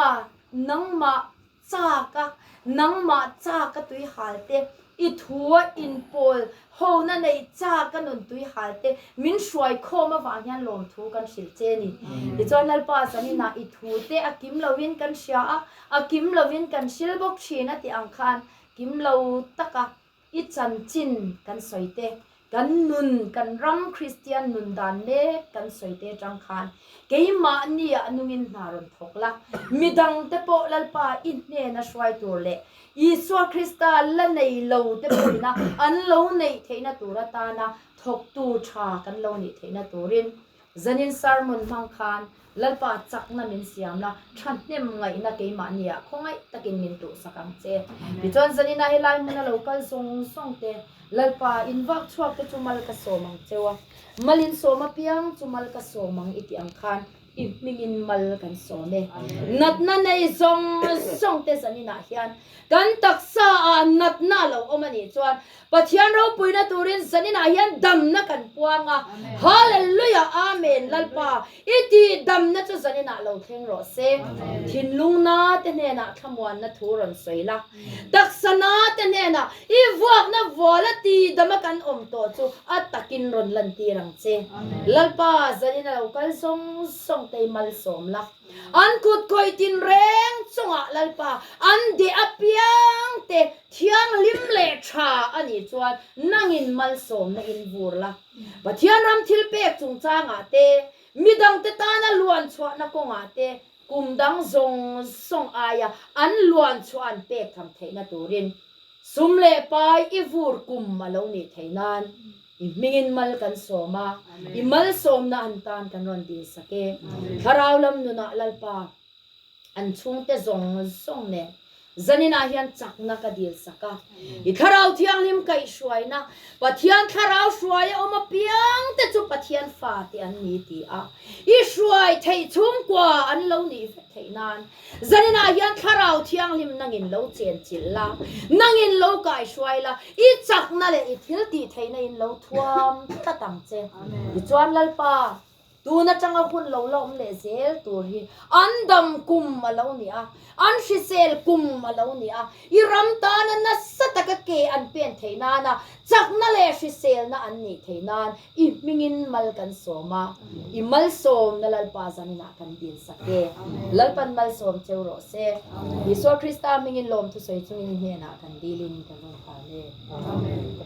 B: nangmah Chak a, nangmah chak a tui hal te, i thu a inpawl hona neih chak a nun tui hal te min hruai khawm avang hian lawmthu kan hrilh che a ni. Tichuan Lalpa zaninah i thu te a kim lovin kan hria a, a kim lovin kan hril bawk thin a tih ang khan.
A: Kim lo taka i chanchin kan sawi te, kan nun, kan ram Kristian nun dan mek kan sawi te atang khan keimahni ah nungin hna rawn thawk la, midang te pawh Lalpa i hnena hruai tur leh Isua Krista la nei lo te pawhina an lo neih theihna tur atana thawktu tha kan lo nih theihna turin Zanin sermon hmang khan Lalpa chakna min siam la, thahnem ngaihna keimahni ah khawngaih takin min tuhsak ang che. Tichuan zaninah helai hmuna lo kal zawng zawng te, Lalpa in vak chhuak te chu mal ka sawm ang cheu a, mal in sawm apiang chu mal ka sawm ang i tih ang khan i hmingin mal kan sawm e. Natna nei zawng zawng te zaninah hian kan taksa ah natna a lo awm a nih chuan Pathian ropuina turin zaninah hian damna kan puang a, Hallelujah Amen Lalpa i tih damna chu zaninah lo thleng rawh se. Thinlung na te hnenah thlamuanna thu rawn sawi la, taksa na te hnenah i vuakna vuala ti dama kan awm tawh chu a takin rawn lantir ang che. Lalpa zanin a lo kal zawng zawng te i malsawm la. An kut khawih tinreng chungah Lalpa an deh apiang te thianghlim leh tha a nih chuan nangin malsawmna in vur la. Pathian ram thil pek chungchangah te, midangte tana luan chhuahna kawngah te kum dang zawng zawng aia an luan chhuah an pek tham theihna turin Sum leh pai i vur kum a lo nih theih nan i hmingin mal kan sawm a, i malsawmna an tan kan rawn dil sak e. Thlarau lam nunah Lalpa an chhungte zawng zawng nen zaninah hian chakna ka dil sak a. I Thlarau Thianghlim kaihhruaina, Pathian Thlarau hruai a awm apiangte chu Pathian fate an ni ti a, i hruai theih chhungkua an lo nih vek theih nan Zaninah hian Thlarau Thianghlim nangin lo chenchilh la, nangin lo kaihruai la, i chakna leh i thil tih theihna in lo thuam tlat ang che. Tichuan Lalpa, tun atanga hun lo la awm leh zel tur hi an dam kum a lo ni a, an hrisel kum a lo ni a, i ram tana nasa taka ke an pen theih nana chakna leh hriselna an nih theih nan I hmingin mal kan sawm a, i malsawmna Lalpa zaninah kan dil sak e. Lalpan malsawm cheu rawh se. Isua Krista hmingin lawmthu sawi chungin i hnenah kan dilin kan rawn hal e. Amen.